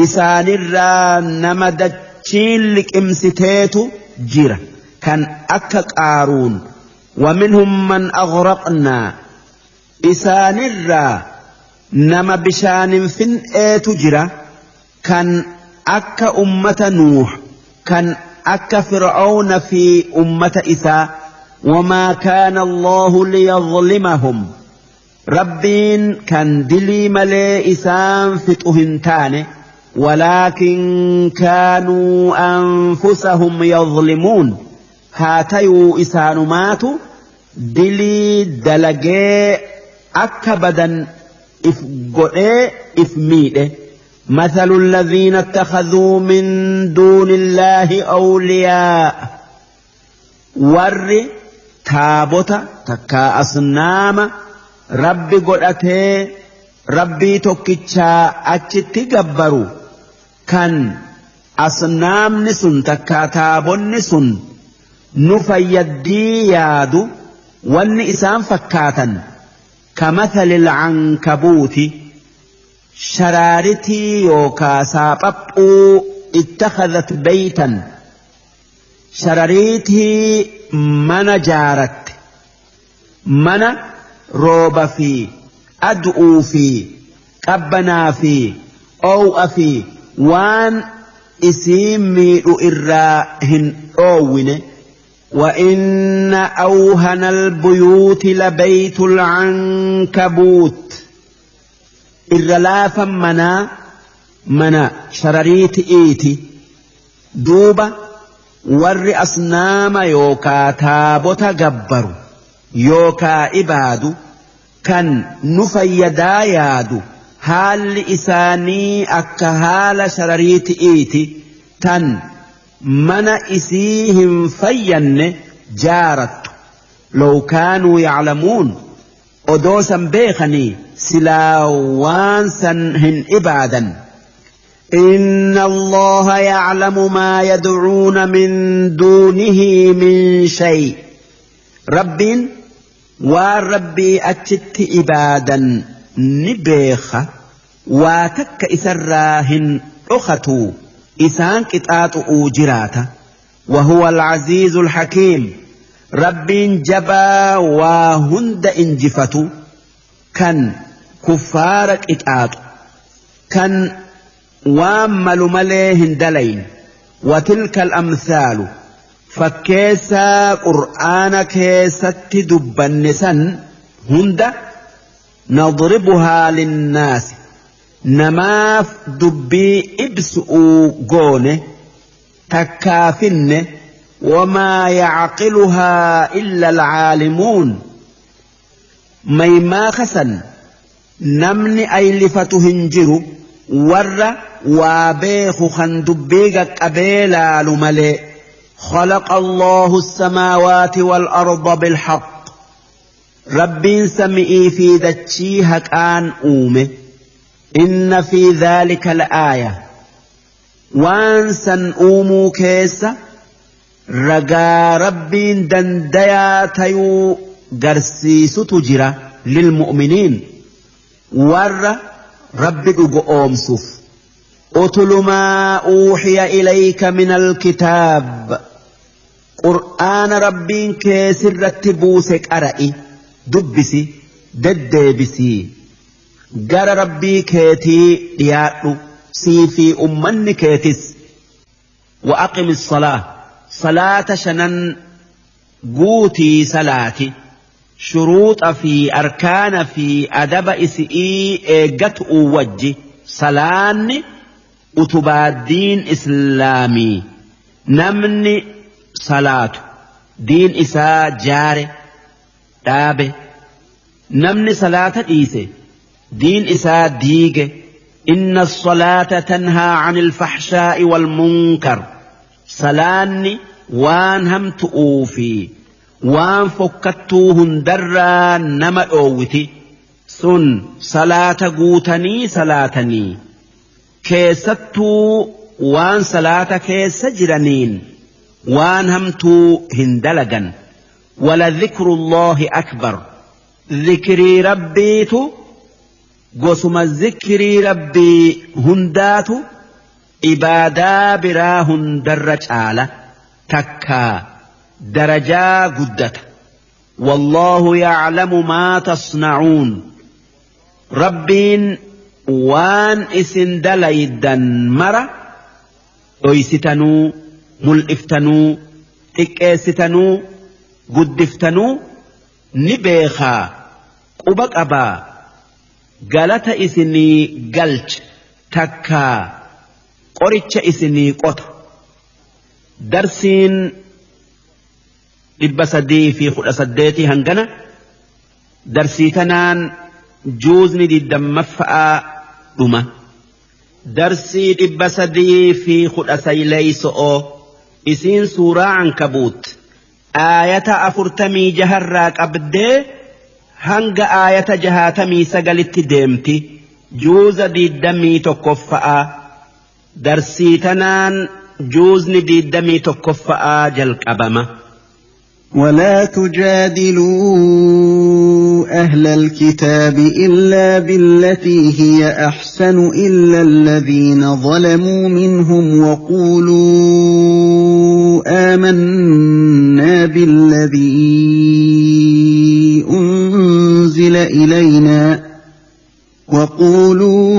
إسان الرا نما دتشيلك امستيت جرا كان أك قارون ومنهم من أغرقنا إسان الرا نما بشان فن ايت جرا كان أك أمة نوح كان أك فرعون في أمة إساء وما كان الله ليظلمهم ربين كان دلي ملي إسان فتهنتان ولكن كانوا أنفسهم يظلمون هاتيو إسان ماتوا دلي دلقي أكبدا إفقئ إفميئ مثل الذين اتخذوا من دون الله أولياء ور تابوتا تكا أصنام ربي قلته ربي توكيتشا أتشتي قبرو كان أصنام نسن تكا تابون نسن نفيدي يادو ون إسان فكاتا كمثل العنكبوت شرارتي يوكا سابقو اتخذت بيتا شرارتي من جارت من روب في أدعو في قبنا في أو في وان isii miidhu irraa hin dhoowwine. وإن أوهن البيوت لبيت العنكبوت إرلافا منا منا شرريت إيتي دوبا ور أصنام يوكا تابوتا جبرو يوكا إبادو كان نفيدا يادو حال إساني أكهال شرريت إيتي تن mana isii hin fayyanne jaarattu. Law kaanuu yaclamuun, odoo san beekanii silaa waan san hin ibaadan. إن الله يعلم ما يدعون من دونه من شيء. رب والربي أتت إبادا نبيخ واتك إسراهن أختو إسان قطعت أوجراتا. وهو العزيز الحكيم. رب جبا وهند إنجفتو كان كفارك إتعات كان وامل مليهن دلين. وتلك الأمثال فكيسا قرآن كيسا تدبنسا هند نضربها للناس نماف دبي إبسؤ قونه تكافن وما يعقلها إلا العالمون. ميما خسن نمني أيلفة هنجر ور وابيخ خندبيق قبيلا لملي. خلق الله السماوات والأرض بالحق. رب سمئي في ذاتشي هكان أومه. إن في ذلك لآية. وانسا أومو كيس رقا رب دنديا تيو قرسيس تجرى للمؤمنين ور رب أومسف. أتل ما أوحي إليك من الكتاب. قرآن رب كيس رتبوسك أرأي دبسي ددبسي gara rabbii keetii dhiyaadhu sii fi ummanni keetis. وأقم الصلاة صلاة شنن guutii salaati shuruuxa fi arkaana fi adaba isi'ii eeggatu wajji salaanni utubaa diin islaamii. Namni salaatu diin isaa jaare dhaabe. Namni salaata dhiise دين إساء ديجه. إن الصلاة تنهى عن الفحشاء والمنكر. سلاني وان هم تؤوفي وان فكتوهن درا نما أوتي سن صلاة قوتني صلاتني كيستو وان صلاة كيسجرنين وان هم توهن دلقا. ولذكر الله أكبر. ذكري ربيتو gosuma zikrii rabbii hundaatu ibaadaa biraa hundarra caala takkaa darajaa guddata. Wallaahu yaclamu maa tasnacuun. Rabbiin waan isin dalaydan mara dhoysitanuu mul'iftanuu xiqqeessitanuu guddiftanuu ni beekaa quba qabaa. Galata isinii galcha takkaa qoricha isinii qota. Darsiin 318 hangana. Darsii tanaan juuzni 20ffaa dhuma. Darsii 319 isiin suuraa Ankabuut aayata 46 irraa qabdee hanga aayata 69tti deemti. Juuza 21ffaa. Darsii tanaan juuzni 21ffaa jalqabama.
ولا تجادلوا أهل الكتاب إلا بالتي هي أحسن إلا الذين ظلموا منهم وقولوا آمنا بالذي أنزل إلينا وقولوا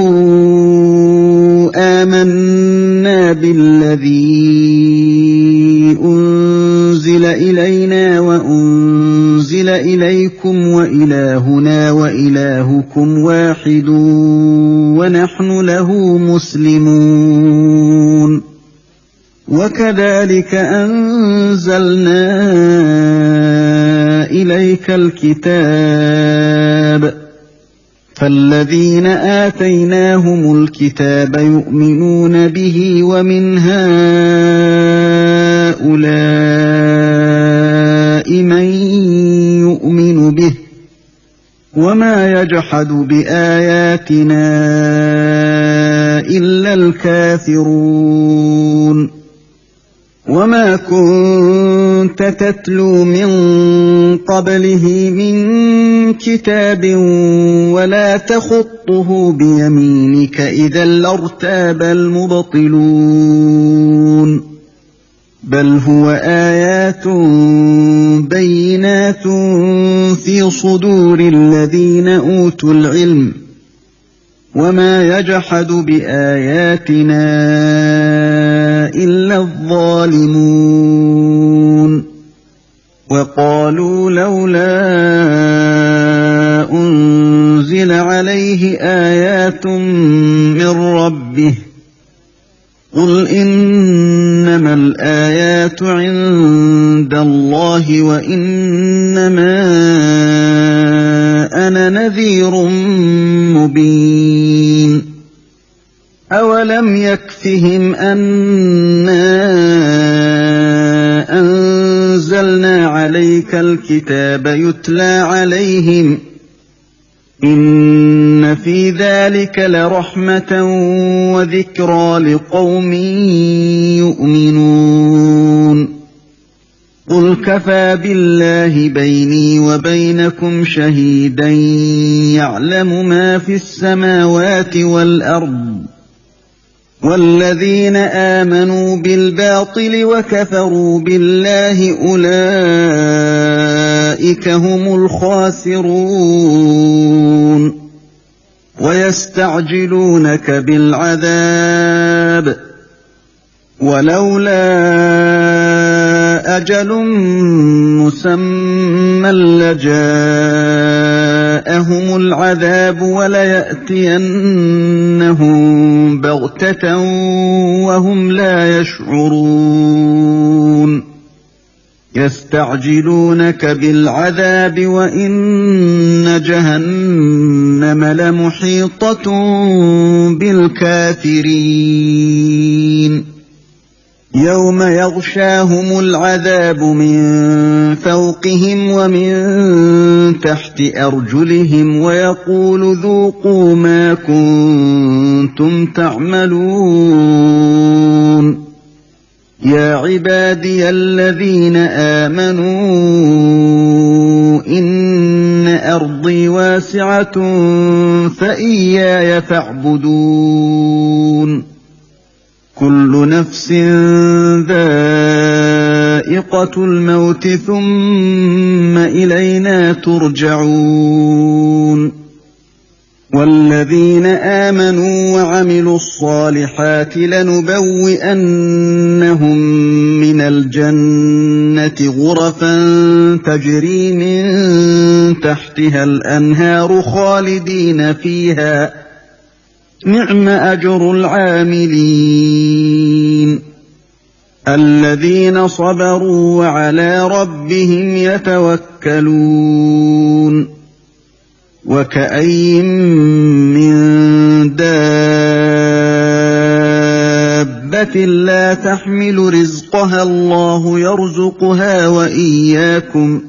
آمنا آمنا بالذي أنزل إلينا وأنزل إليكم وإلهنا وإلهكم واحد ونحن له مسلمون. وكذلك أنزلنا إليك الكتاب فالذين آتيناهم الكتاب يؤمنون به ومن هؤلاء من يؤمن به وما يجحد بآياتنا إلا الكافرون. وما كنت تتلو من قبله من كتاب ولا تخطه بيمينك إذا لارتاب المبطلون. بل هو آيات بينات في صدور الذين أوتوا العلم وما يجحد بآياتنا إلا الظالمون. وقالوا لولا أنزل عليه آيات من ربه قل إنما الآيات عند الله وإنما أنا نذير مبين. أولم يكفهم أنا أنزلنا عليك الكتاب يتلى عليهم إن في ذلك لرحمة وذكرى لقوم يؤمنون. قل كفى بالله بيني وبينكم شهيدا يعلم ما في السماوات والأرض والذين آمنوا بالباطل وكفروا بالله أولئك هم الخاسرون. ويستعجلونك بالعذاب ولولا أجل مسمى لجاءهم العذاب وليأتينهم بغتة وهم لا يشعرون. يستعجلونك بالعذاب وإن جهنم لمحيطة بالكافرين. يوم يغشاهم العذاب من فوقهم ومن تحت أرجلهم ويقول ذوقوا ما كنتم تعملون. يا عبادي الذين آمنوا إن أرضي واسعة فإياي فاعبدون. كل نفس ذائقة الموت ثم إلينا ترجعون. والذين آمنوا وعملوا الصالحات لنبوئنهم من الجنة غرفا تجري من تحتها الأنهار خالدين فيها نعم أجر العاملين. الذين صبروا وعلى ربهم يتوكلون. وكأي من دابة لا تحمل رزقها الله يرزقها وإياكم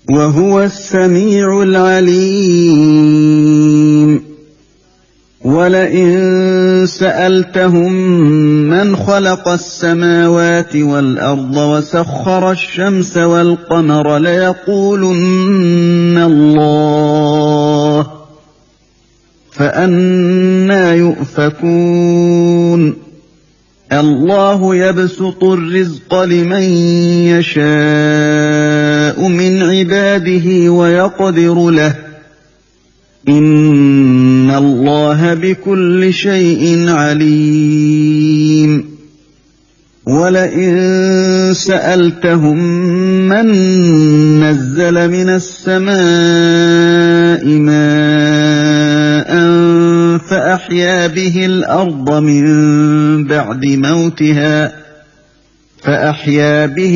وهو السميع العليم. ولئن سألتهم من خلق السماوات والأرض وسخر الشمس والقمر ليقولن الله فأنى يؤفكون. الله يبسط الرزق لمن يشاء من عباده ويقدر له إن الله بكل شيء عليم. ولئن سألتهم من نزل من السماء ماء فأحيا به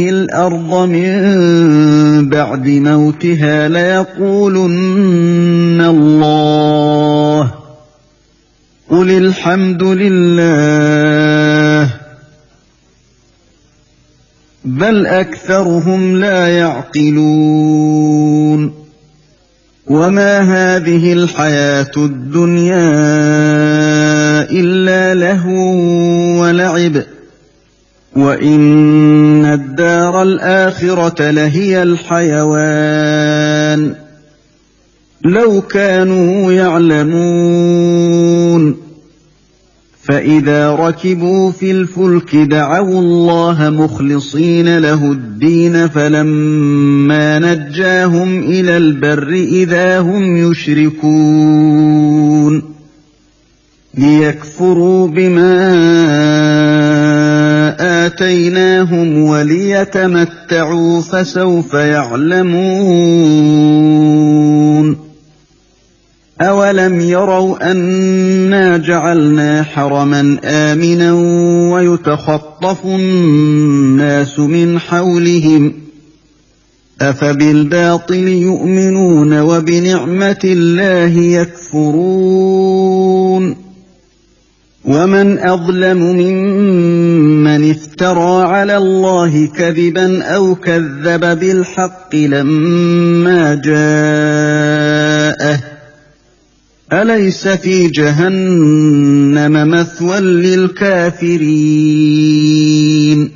الأرض من بعد موتها ليقولن الله قل الحمد لله بل أكثرهم لا يعقلون. وما هذه الحياة الدنيا إلا لهو ولعب وإن الدار الآخرة لهي الحيوان لو كانوا يعلمون. فإذا ركبوا في الفلك دعوا الله مخلصين له الدين فلما نجاهم إلى البر إذا هم يشركون ليكفروا بما آتيناهم وليتمتعوا فسوف يعلمون. أولم يروا أنا جعلنا حرما آمنا ويتخطف الناس من حولهم أفبالباطل يؤمنون وبنعمة الله يكفرون. ومن أظلم ممن افترى على الله كذبا أو كذب بالحق لما جاءه أليس في جهنم مثوى للكافرين.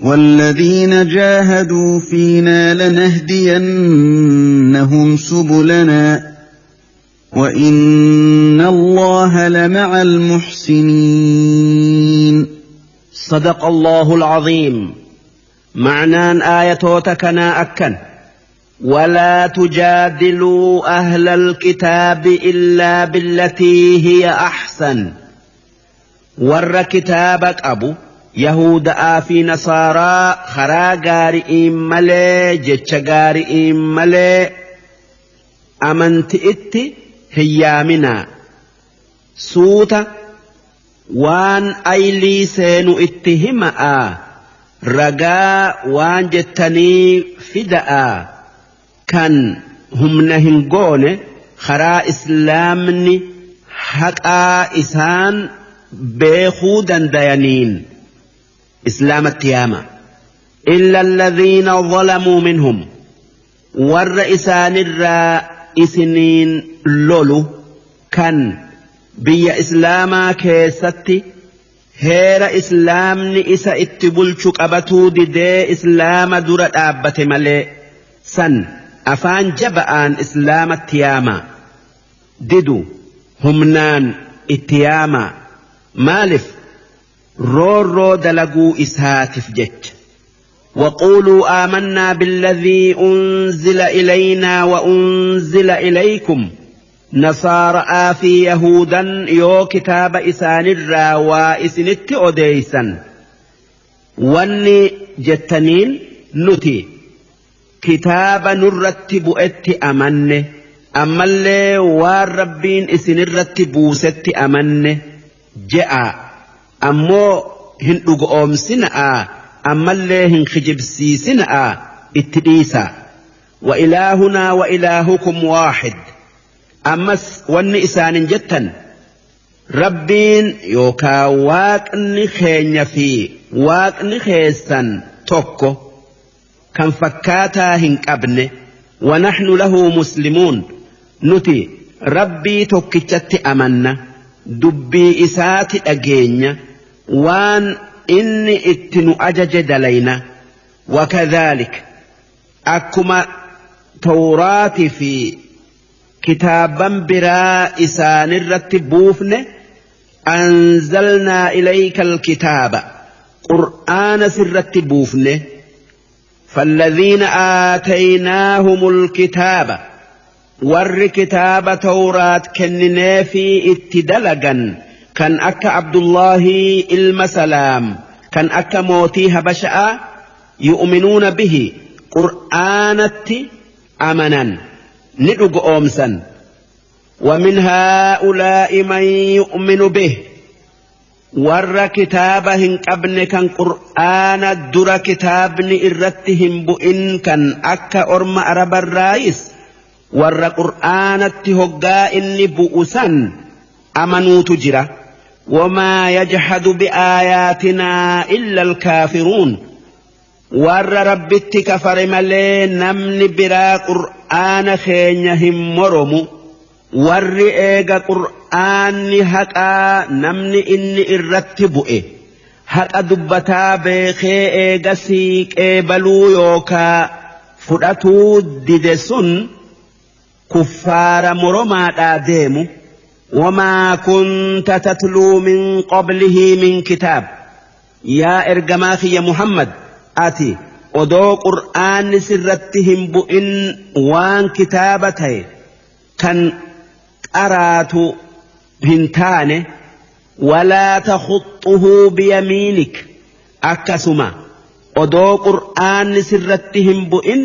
والذين جاهدوا فينا لنهدينهم سبلنا وإن الله لمع المحسنين.
صدق الله العظيم. معنان آية تكنا أكن ولا تجادلوا أهل الكتاب إلا بالتي هي أحسن. ور كتابك أبو يهود آفي نصارى خرا غارئين ملي جتش غارئين ملي أمنت إتي هيامنا سوتا وان أيلي سينو اتهمأ رقا وان جتني فدأ كان هم نهنقون خرا إسلامني حقا إسان بيخودا ديانين إسلام التيامة إلا الذين ظلموا منهم والرئسان الرائسنين لولو كان بيا إسلاما كيستي هير إسلامني إسا اتبولشك أبتو دي إسلام درة أبت ملي سن أفان جبآن إسلام التيامة ددو همنان اتياما مالف رورو دلقو إسهاتف جت. وقولوا آمنا بالذي أنزل إلينا وأنزل إليكم نصارى في يهودا يو كتاب إسان الراوى إسنت أديسا واني جتنين نتي كتاب نرتب ات أمنه أما اللي والربين إسن الرتبوست أمنه جاء أمو هن أقوم سنة أما اللي هن خجبسي سنة اتديسا. وإلهنا وإلهكم واحد. أمس واني إسان جتا ربين يوكا واقني خين في واقني خيسا توكو كان فكاتا هنك أبني ونحن له مسلمون. نتي ربي توكيتت أمنا دبي إساتي أجينيا وان إني اتنو أجج دلينا. وكذلك أكما توراتي في كتابا برا إسان الرتبوفن أنزلنا إليك الكتاب قرآن سرتبوفن فالذين آتيناهم الكتاب Warri kitaaba Tawraat kennineefii itti dalagan kan akka Abdullaahii ilma Salaam kan akka mootii Habasha'a yu'minuuna bihi qur'aanatti amanan ni dhugoomsan. ومن هؤلاء من يؤمن به warra kitaaba hin qabne kan qur'aana dura kitaabni irratti hin bu'in kan akka orma Arabarraayis warra qur'aanatti hoggaa inni bu'u san amanuutu jira. وما يجحد بآياتنا إلا الكافرون warra Rabbitti kafare malee namni biraa qur'aana keenya hin moromu. Warri eega qur'aanni haqaa namni inni irratti bu'e haqa dubbataa beekee eegasii qeebaluu yookaa fudhatuu dide sun kuffaara moromaadhaa deemu. وما كنت تتلو من قبله من كتاب yaa ergamaa kiyya Muhammad, ati odoo qur'aanni sirratti hin bu'in waan kitaaba ta'e kan qaraatu hin taane. ولا تخطه بيمينك akkasuma odoo qur'aanni sirratti hin bu'in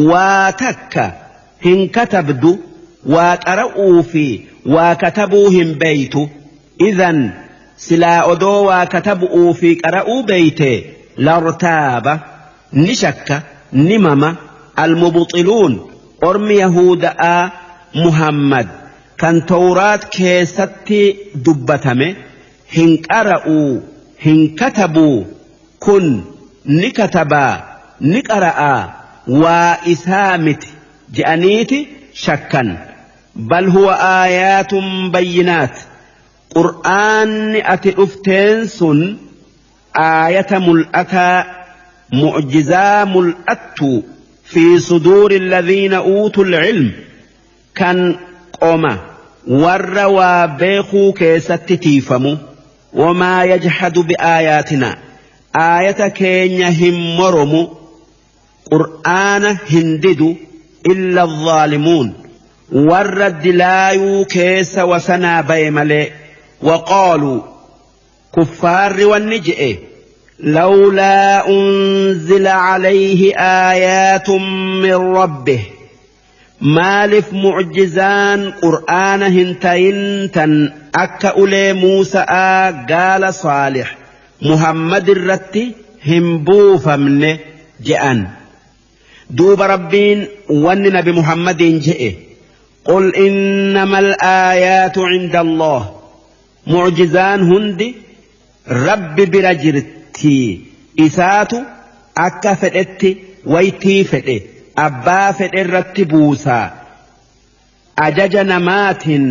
waa takka hin katabdu, waa qara'uu fi waa katabuu hin beeytu. إذن silaa odoo waa katabuu fi qara'uu beeyte لارتاب ni shakka ni mama المبطلون ormi Yahuda'a Muhammad kan Tawraat keessatti dubbatame hin qara'uu hin katabuu, kun ni katabaa ni qara'aa waa isaa miti je'aniiti shakkan. بل هو آيات بينات qur'aanni ati dhufteen sun aayata mul'ataa mu'jizaa mul'attu في صدور الذين أوتوا العلم kan qoma warra waa beekuu keessatti tiifamu. وما يجحد بآياتنا aayata keenya hin moromu, qur'aana hin didu إلا الظالمون warra dilaayuu keessa wasanaa baye malee. وقالوا kuffaarri wanni je'e لولا أنزل عليه آيات من ربه maaliif mu'jizaan qur'aana hin tayin tan akka ulee Muusa'aa gaala Saalix Muhammad irratti hin buufamne je'an. Duuba Rabbiin wanni nabi Muhammadiin je'e قل إنما الآيات عند الله mu'jizaan hundi Rabbi bira jirti, isaatu akka fedhetti waytii fedhe abbaa fedhe irratti buusaa, ajaja namaatiin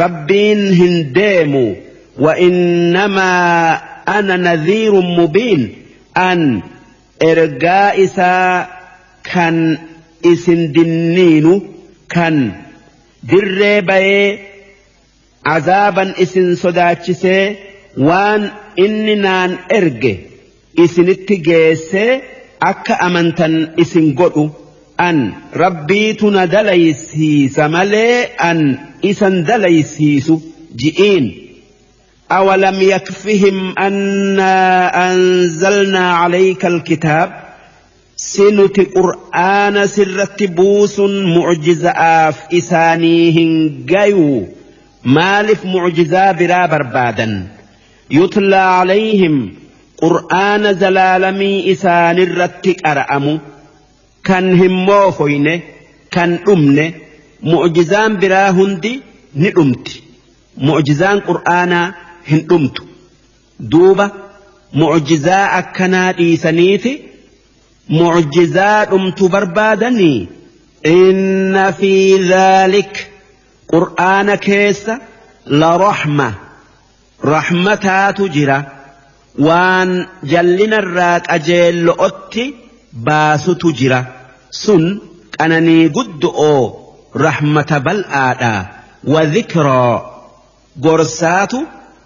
Rabbiin hin deemu. وإنما أنا نذير مبين an ergaa isaa kan isin dinniinu kan dirree bayee azaaban isin sodaachisee waan inni naan erge isinitti geessee akka amantan isin godhu. An Rabbiitu na dalaysiisa malee an isan dalaysiisu ji'iin. أولم يكفهم أنا أنزلنا عليك الكتاب si nuti qur'aana sirratti buusun mu'jiza'aaf isaanii hin gayuu? Maaliif mu'jizaa biraa barbaadan? يتلى عليهم qur'aana zalaalamii isaanirratti qara'amu kan hin moofoyne kan dhumne. Mu'jizaan biraa hundi ni dhumti, mu'jizaan qur'aanaa hin dhumtu. Duuba mu'jizaa akkanaa dhiisaniiti mu'jizaa dhumtu barbaadanii? إن في ذلك qur'aana keessa لرحمة rahmataatu jira, waan jallinarraa qajeello'otti baasutu jira, sun qananii guddo'oo rahmata bal'aadha. وذكرى gorsaatu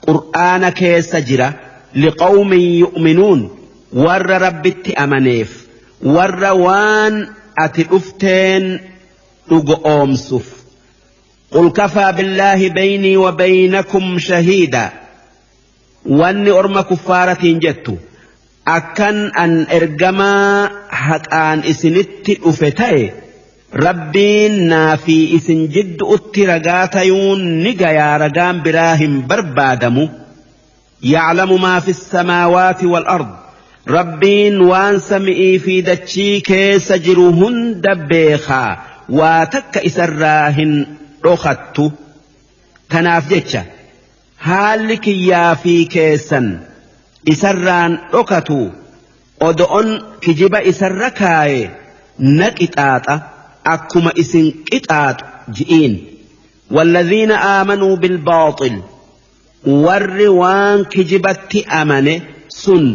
qur'aana keessa jira لقوم يؤمنون warra Rabbitti amaneef, warra waan ati dhufteen Dhugoomsuuf. Qul kafaa billaahi baynii wa baynakum shahiida. Wanni orma kuffaaratiin jettu akkan an ergamaa haqaan isinitti dhufe ta'e Rabbiin naa fi isin jidduutti ragaa tayuun ni gayaa, ragaan biraa hin barbaadamu. Yaclamu maa fi samaawaati wal ard. Rabbiin waan sami'ii fi dachii keessa jiru hunda beekaa, waa takka isarraa hin dhokattu. Tanaaf jecha haalli kiyyaa fi keessan isarraan dhokatu. Odo'on kijiba isarra kaaye na qixaaxa akkuma isin qixaaxu ji'iin. والذين آمنوا بالباطل, warri waan kijibatti amane sun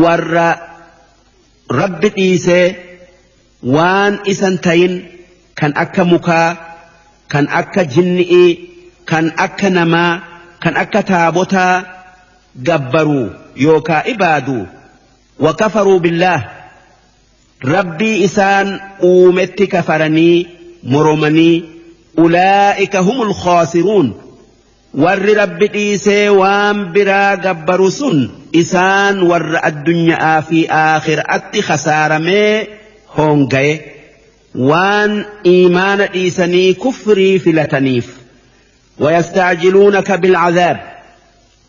warra Rabbi dhiisee waan isan tayin kan akka mukaa, kan akka jinni'ii, kan akka namaa, kan akka taabotaa gabbaruu yookaa ibaaduu. وكفروا بالله, Rabbii isaan uumetti kafaranii moromanii. أولئك هم الخاسرون. Warri Rabbi dhiisee waan biraa gabbaru sun isaan warra addunyaa fi aakhiraatti khasaaramee hoongaye, waan iimaana dhiisanii kufrii filataniif. ويستعجلونك بالعذاب.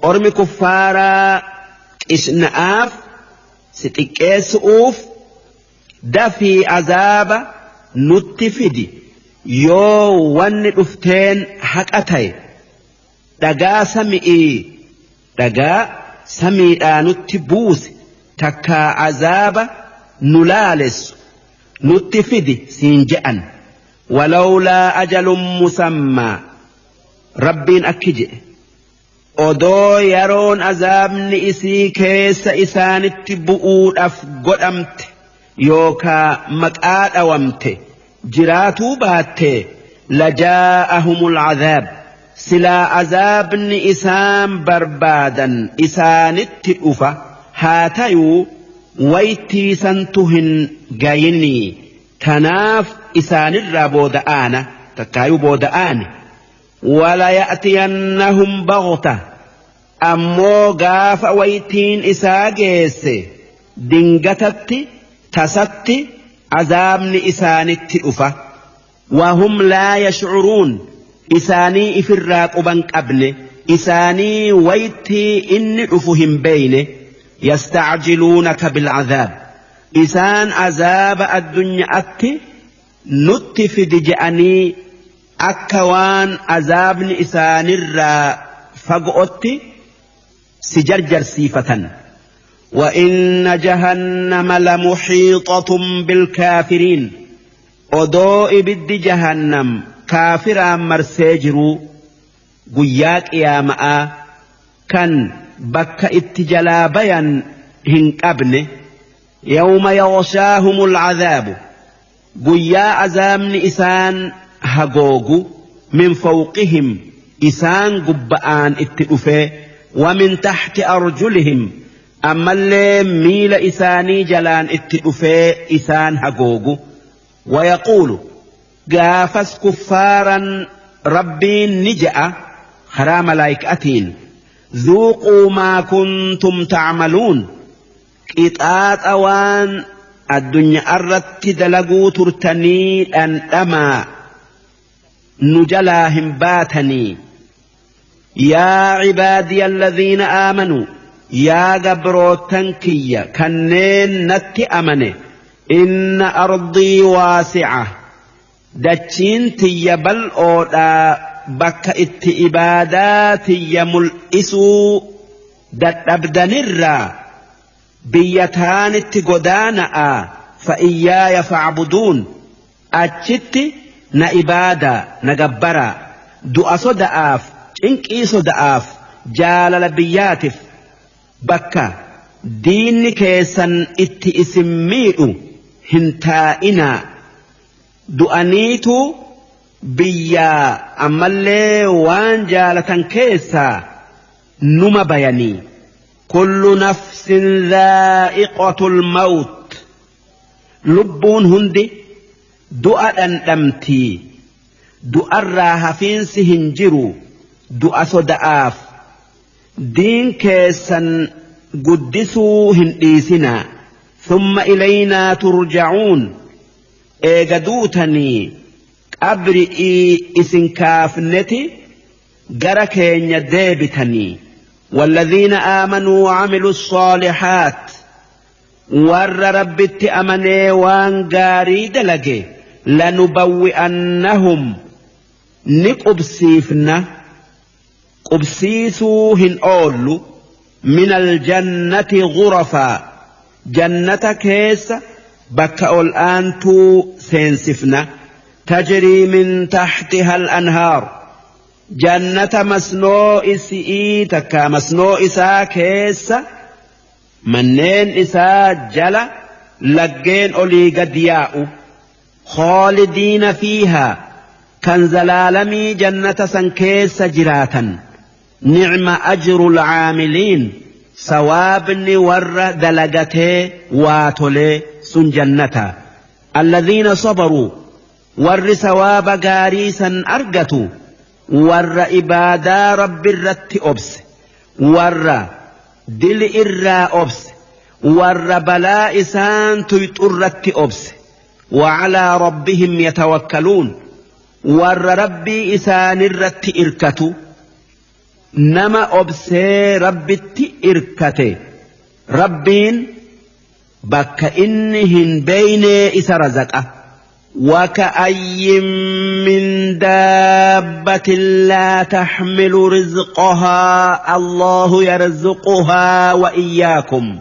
Ormi kuffaaraa qishna'aaf si xiqqeessu'uuf dafii azaaba nutti fidi, yoo wanni dhufteen haqa ta'e dhagaa sami'ii, dhagaa samiidhaa nutti buuse, takkaa azaaba nu laalessu nutti fidi siin je'an. ولولا أجل مسمى. Rabbiin akki jedhe: odoo yeroon azaabni isii keessa isaanitti bu'uudhaaf godhamte yookaa maqaa dhawamte jiraatuu baatte, لجاءهم العذاب, silaa azaabni isaan barbaadan isaanitti dhufa. Haa tayuu waytiisantu hin gayinii, tanaaf isaanirraa booda'aana takkaayuu booda'aani. وليأتينهم بغتة. Ammoo gaafa waytiin isaa geesse dingatatti tasatti azaabni isaanitti dhufa, وهم لا يشعرون, isaanii ifirraa quban qabne, isaanii waytii inni dhufu hin beeyne. يستعجلونك بالعذاب. Isaan azaaba addunyaatti nutti fidi je'anii akka waan azaabni isaanirraa fago'otti si jarjarsiifatan. وإن جهنم لمحيطة بالكافرين. Odoo ibiddi Jahannam kaafiraan marsee jiruu guyyaa qiyaama'aa kan bakka itti jalaa bayan hin qabne. يوم يغشاهم العذاب, guyyaa azaabni isaan hagoogu, من فوقهم, isaan gubba'aan itti dhufee, ومن تحت أرجلهم, ammallee miila isaanii jalaan itti dhufee isaan hagoogu. ويقول, gaafas kuffaaran Rabbiin ni je'a karaa malaayika'atiin: ذوقوا ما كنتم تعملون. Qixaaxa waan addunyaa irratti dalaguu turtanii dhandhamaa, nu jalaa hin baatanii. يا عبادي الذين آمنوا, yaa gabrootan kiyya kanneen natti amane, إن أرضي واسعة, dachiin tiyya bal'oodhaa, bakka itti ibaadaa tiyya mul'isuu dadhabdanirraa biyya taanitti godaana'a. فإياي فاعبدون, achitti na ibaadaa, na gabbaraa. Du'a soda'aaf, cinqii soda'aaf, jaalala biyyaatiif bakka diinni keessan itti isin miidhu hin taa'inaa. Du'aniitu biyyaa ammallee waan jaalatan keessaa numa bayanii. كل نفس ذائقة الموت. Lubbuun hundi Du'a dhandhamtii du'arraa hafiinsi hin jiru du'a soda'aaf diin keessan guddisuu hin dhiisinaa. Thumma ilaynaa turja'uun eega duutanii qabri'ii isin kaafneti gara keenya deebitanii. والذين آمنوا وعملوا الصالحات ور ربت أمني وان غاري دلقي لنبوئنهم نقبسيفنا قبسيسوهن أولو من الجنة غرفا جنة كيس بك الآن سينسفنا تجري من تحتها الأنهار جنة مسنو إسئي تكا مسنو إسا كيس منين إسا جلا لقين أولي قد خالدين فيها كان زلالمي جنة سنكيس جراتا نعم أجر العاملين سوابني ور دلقته واتولي سن جنة الذين صبروا ور سواب غاريسا أرقتوا ور إبادا رب الرت أبس ور دل إرى أبس ور بلاء إسان تيترت أبس وعلى ربهم يتوكلون ور ربي إسان الرت إركتوا نما أبسي ربي إركته ربين بك إنهن بين إسا رزقه. وكأي من دابة لا تحمل رزقها الله يرزقها وإياكم.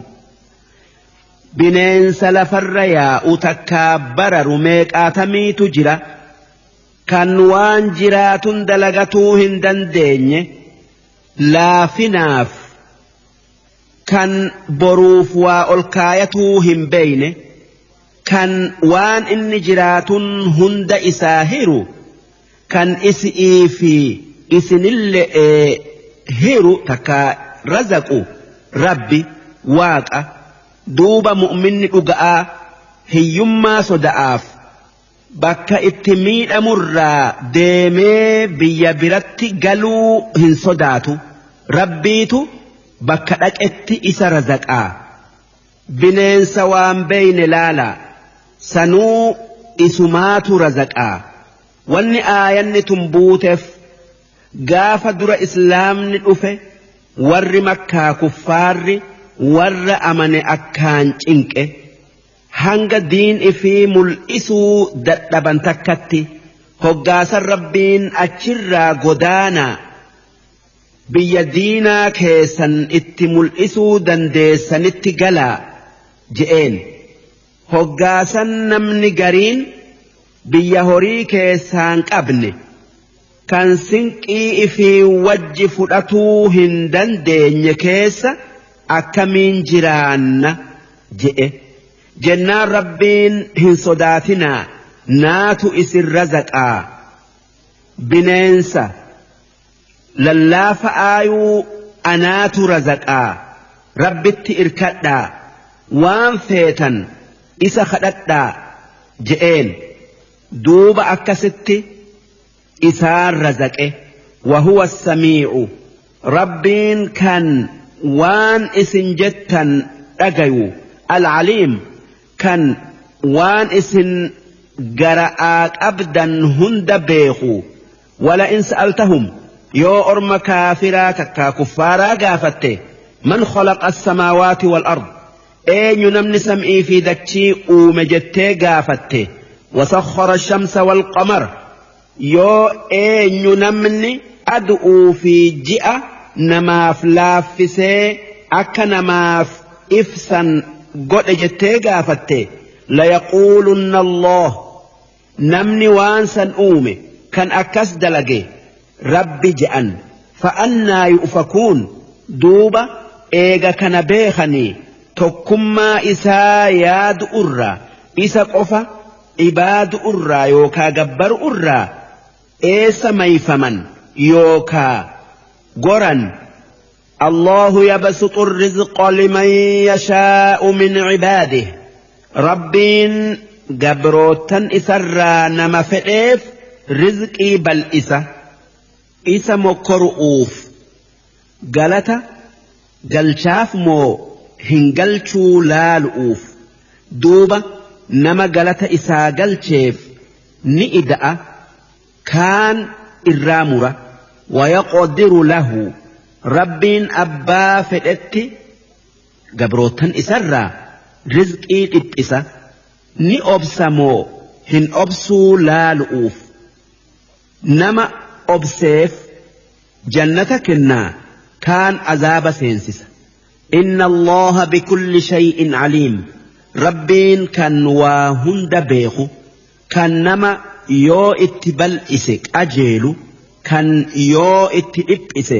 bineensa lafarra yaa'u takkaa bararu meeqaatamiitu jira kan waan jiraatun dalagatuu hin dandeenye laafinaaf kan boruuf waa ol kaayatuu hin beeyne kan waan inni jiraatun hunda isaa hiru kan isi'ii fi isinillee hiru takka razaqu rabbi waaqa. Duuba mu'minni dhuga'aa hiyyummaa soda'aaf bakka itti miidhamurraa deemee biyya biratti galuu hin sodaatu rabbiitu bakka dhaqetti isa razaqaa. Bineensa waan beeyne laalaa sanuu isumaatu razaqaa. Wanni aayanni tun buuteef gaafa dura islaamni dhufe warri makkaa kuffaarri warra amane akkaan cinqe hanga diin ifii mul'isuu dadhaban takkatti hoggaasan rabbiin achirraa godaanaa biyya diinaa keessan itti mul'isuu dandeessanitti galaa je'een. Hoggaasan namni gariin biyya horii keessaan qabne kan sinqii ifii wajji fudhatuu hin dandeenye keessa akkamiin jiraanna je'e. Jennaan rabbiin hin sodaatinaa naatu isin razaqaa. Bineensa lallaafa aayuu anaatu razaqaa rabbitti irkadhaa waan feetan isa kadhadhaa je'een. Duuba akkasitti isaan razaqe. Wahuwa samii'u rabbiin kan waan isin jettan dhagayu alcaliim kan waan isin gara'aa qabdan hunda beeku. Wala in sa'altahum yoo orma kaafiraa takkaa kuffaaraa gaafatte man khalaqa as-samaawaati wal ard eenyu namni sam'ii fi dachii uume jettee gaafatte. Wasakhkhara ash-shamsa wal qamar yoo eenyu namni adu'uu fi ji'a namaaf laaffisee akka namaaf ibsan godhe jettee gaafatte. Layaquulunna Allah namni waan san uume kan akkas dalage rabbi je'an. Fa'annaa yu'fakuun duuba eega kana beekanii tokkummaa isaa yaadu irraa isa qofa ibaadu irraa yookaa gabbaru irraa eessa mayfaman yookaa goran. الله يبسط الرزق لمن يشاء من عباده ربين Gabrootan isarraa nama fedheef rizqii bal'isa isa mokkoru'uuf galata galchaaf moo hin galchuu laalu'uuf duuba nama galata isaa galcheef ni ida'a kaan irraa mura wayaqdiru lahu rabbiin abbaa fedhetti gabrootan isarraa rizqii dhiphisa. Ni obsa moo hin obsuu laalu'uuf nama obseef jannata kennaa kaan azaaba seensisa. Inna Allaha bikulli shay'in caliim. Rabbiin kan waa hunda beeku, kan nama yoo itti bal'ise qajeelu, kan yoo itti dhiphise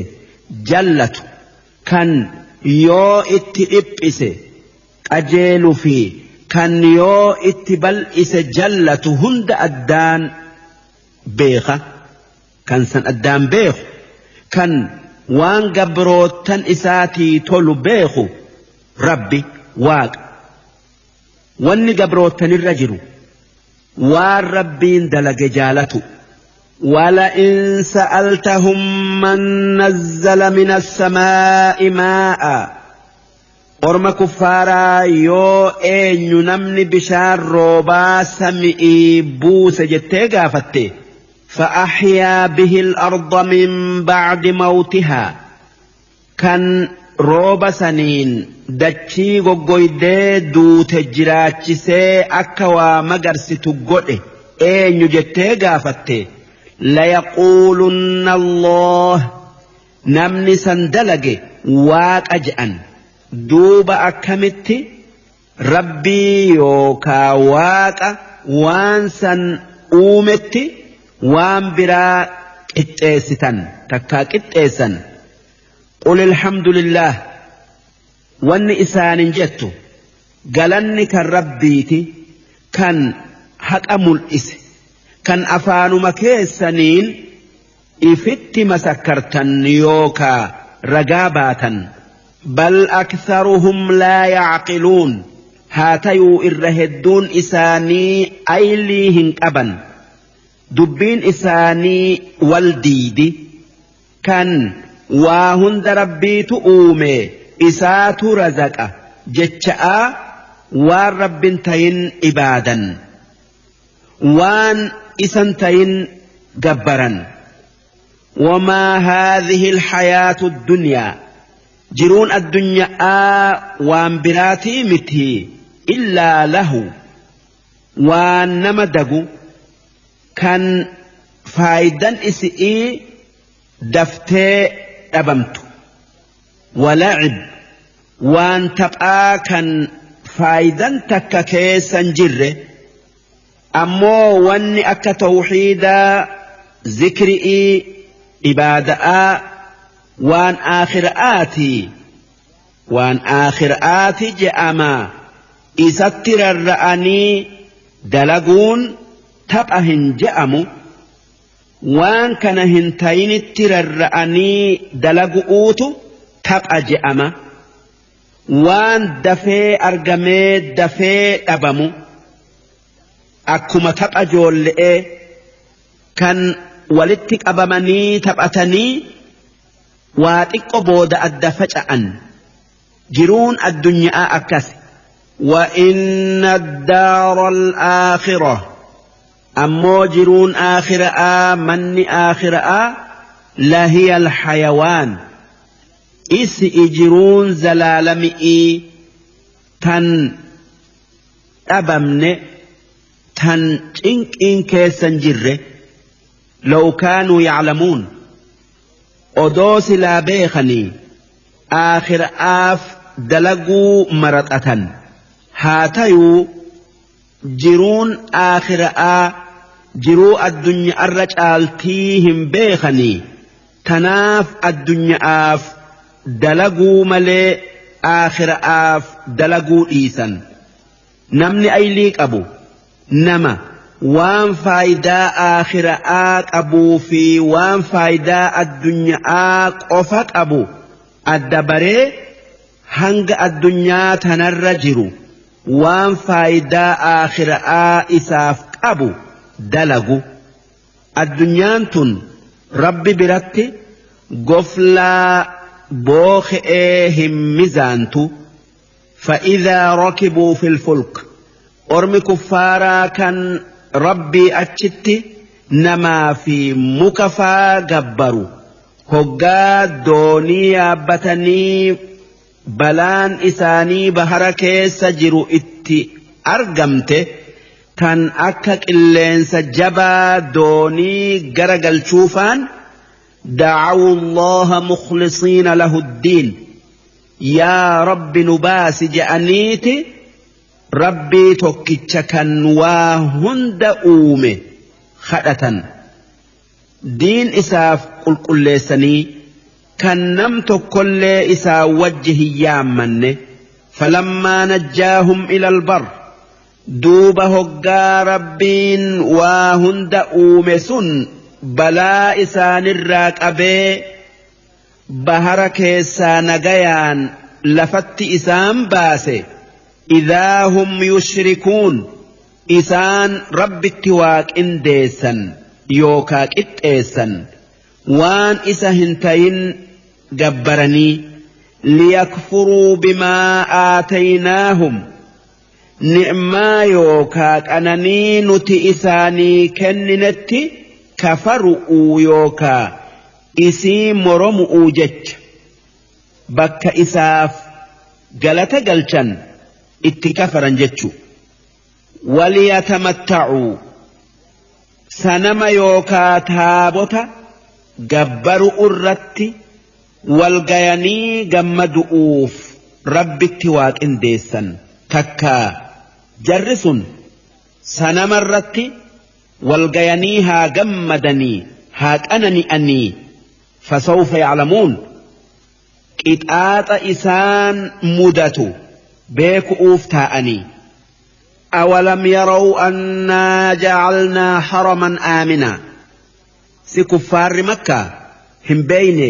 jallatu, kan yoo itti dhiphise qajeelu fi kan yoo itti bal'ise jallatu hunda addaan beeka, kan san addaan beeku, kan waan gabrootan isaatii tolu beeku Rabbi Waaqa. Wanni gabrootanirra jiru waan Rabbiin dalage jaalatu. ولئن سألتهم من نزل من السماء ماء Orma kuffaaraa yoo eenyu namni bishaan roobaa sami'ii buuse jettee gaafatte, فأحيا به الأرض من بعد موتها kan rooba saniin dachii goggoydee duute jiraachisee akka waa magarsitu godhe eenyu jettee gaafatte, ليقولن الله namni san dalage Waaqa je'an. Duuba akkamitti Rabbii yookaa Waaqa waan san uumetti waan biraa qixxeessitan takkaa qixxeessan? قل الحمد لله wanni isaanin jettu galanni kan Rabbiiti, kan haqa mul'ise, kan afaanuma keessaniin ifitti masakkartan yookaa ragaa baatan. بل أكثرهم لا يعقلون haa tayuu irra hedduun isaanii aylii hin qaban, dubbiin isaanii wal diidi. Kan waa hunda Rabbiitu uume, isaatu razaqa jecha'aa waan Rabbin tayin ibaadan, waan isan tayin gabbaran. وما هذه الحياة الدنيا jiruun addunyaa waan biraatii miti إلا لهو waan nama dagu, kan faayidan isi'ii daftee dhabamtu, ولعب waan taphaa kan faayidan takka keessan jirre. Ammoo wanni akka tawxiidaa, zikri'ii, ibaada'aa waan aakhira'aatii, waan aakhira'aati je'amaa isatti rarra'anii dalaguun tapha hin je'amu. Waan kana hin tayinitti rarra'anii dalagu'uutu tapha je'ama, waan dafee argamee dafee dhabamu, akkuma tapha joolle'ee kan walitti qabamanii taphatanii waa xiqqo booda adda faca'an. Jiruun addunyaa akkas. وإن الدار الآخرة ammoo jiruun aakhiraa, manni aakhiraa, لهي الحيوان isi jiruun zalaalami'ii tan dhabamne, tan cinqiin keessan jirre. لو كانوا يعلمون odoo silaa beekanii aakhiraaf dalaguu maraxatan. Haa tayuu jiruun aakhiraa jiruu addunyaarra caaltii hin beekanii, tanaaf addunyaaf dalaguu malee aakhiraaf dalaguu dhiisan. Namni aylii qabu nama waan faayidaa aakhiraa qabuu fi waan faayidaa addunyaa qofa qabu adda baree hanga addunyaa tanarra jiru. Waan faayidaa aakhira'aa isaaf qabu dalagu. Addunyaan tun Rabbi biratti goflaa booke'ee hin mizaantu. Fa'idhaa rakibuu fil fulk, ormi kuffaaraa kan Rabbii achitti namaa fi muka faa gabbaru, hoggaa doonii yaabbatanii balaan isaanii bahara keessa jiru itti argamte, tan akka qilleensa jabaa doonii gara galchuufaan, da'awu Allaha mukhlisiina lahu ddiin, yaa Rabbi nu baasi je'aniiti Rabbii tokkicha kan waa hunda uume kadhatan, diin isaaf qulqulleessanii, kan nam tokkollee isaa wajji hin yaammanne. Falammaa najjaahum ilal bar, duuba hoggaa Rabbiin waa hunda uume sun balaa isaanirraa qabee bahara keessaa nagayaan lafatti isaan baase, idhaa hum yushrikuun, isaan Rabbitti waa qindeessan yookaa qixxeessan, waan isa hin tayin gabbaranii. Liyakfuruu bimaa aataynaahum, ni'maa yookaa qananii nuti isaanii kenninetti kafaru'uu yookaa isii moromu'uu jecha bakka isaaf galata galchan itti kafaran jechu. Waliyatamatta'uu, sanama yookaa taabota gabbaru'u irratti wal gayanii gammadu'uuf Rabbitti waa qindeessan. Takkaa jarri sun sanama irratti wal gayanii haa gammadanii haa qanani'anii, fasawfa ya'lamuun, qixaaxa isaan mudatu beeku'uuf taa'anii. Awalam yaraw annaa ja'alnaa haraman aaminaa, si kuffaarri Makkaa hin beeyne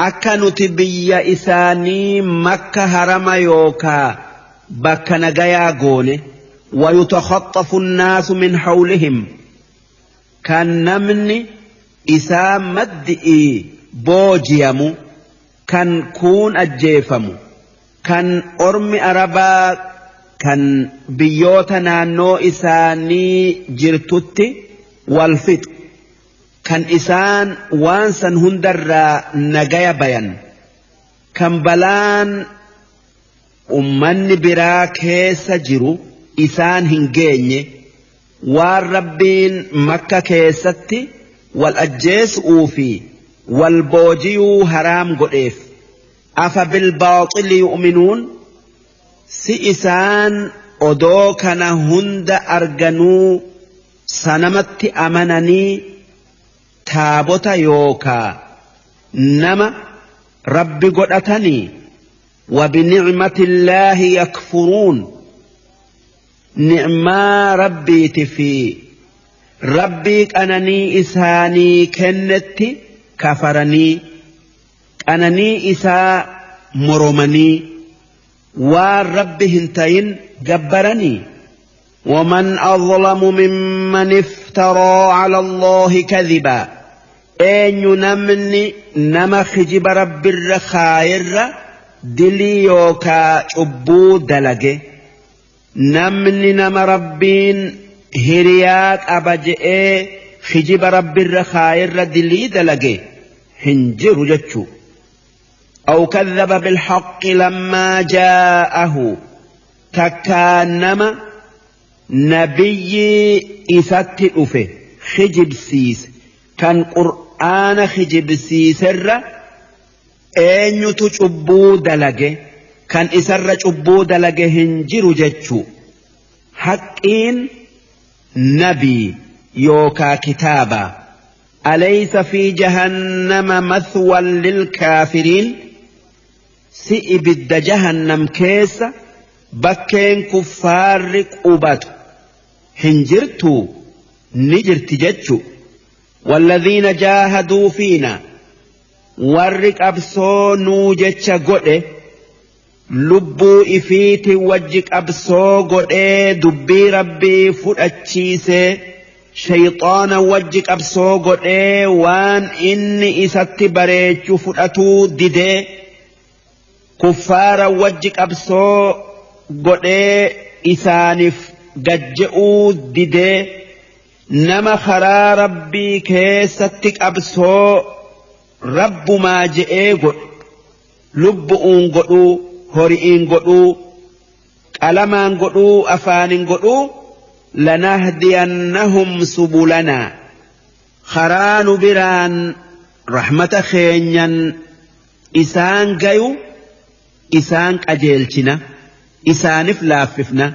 akka nuti biyya isaanii Makka harama yookaa bakka nagayaa goone? Wayutakhaxxafu nnaasu min hawlihim, kan namni isaan maddi'ii boojiyamu, kan kuun ajjeefamu, kan ormi Arabaa kan biyyoota naannoo isaanii jirtutti wal fixu, kan isaan waan san hundarraa nagaya bayan, kan balaan ummanni biraa keessa jiru isaan hin geenye, waan Rabbiin Makka keessatti wal ajjeesu'uu fi wal boojiyuu haraam godheef. Afa bilbaaxili yu'minuun, si isaan odoo kana hunda arganuu sanamatti amananii taabota yookaa nama Rabbi godhatanii? Wabinicmati illaahi yakfuruun, ni'maa Rabbiiti fi Rabbii qananii isaanii kennetti kafaranii, qananii isaa moromanii, waan Rabbi hin tayin gabbaranii. ومن أظلم ممن افترى على الله كذبا، eenyu namni nama kijiba Rabbirra kaayerra dilii yookaa cubbuu dalage? Namni nama Rabbiin hiriyaa qaba je'ee kijiba Rabbirra kaayerra dilii dalage hin jiru jechuu. Aw kadhaba bilhaqqi lammaa jaa'ahu, takkaa nama nabiyyii isatti dhufe kijibsiise, kan Qur'aana kijibsiiserra eenyutu cubbuu dalage? Kan isarra cubbuu dalage hin jiru jechuu. Haqqiin nabii yookaa kitaaba. Alaysa fi jahannama mathwan lilkaafiriin, si ibidda jahannam keessa bakkeen kuffaarri qubatu hin jirtuu? Ni jirti jechu. Walladhiina jaahaduu fiina, warri qabsoo nuu jecha godhe. Lubbuu ifiiti wajji qabsoo godhee dubbii rabbii fudhachiisee shayxaana wajji qabsoo godhee waan inni isatti bareechu fudhatuu didee kuffaara wajji qabsoo godhee isaaniif gajje'uu didee nama karaa rabbii keessatti qabsoo rabbumaa je'ee godhu lubbu'uun godhuu hori'iin godhuu qalamaan godhuu afaanin godhuu lanahdiyannahum subulanaa karaa nu biraan rahmata keenyan isaan gayu isaan qajeelchina isaanif laaffifna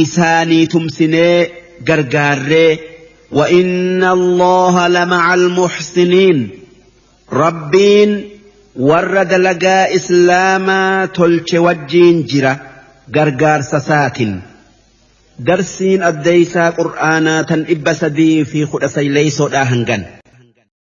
isaanii tumsinee gargaarree. وإن الله لمع المحسنين ربين warra dalagaa islaamaa tolche wajjiin jira gargaarsa saatin. Darsiin addeeysaa qur'aanaa tan 319 hangan.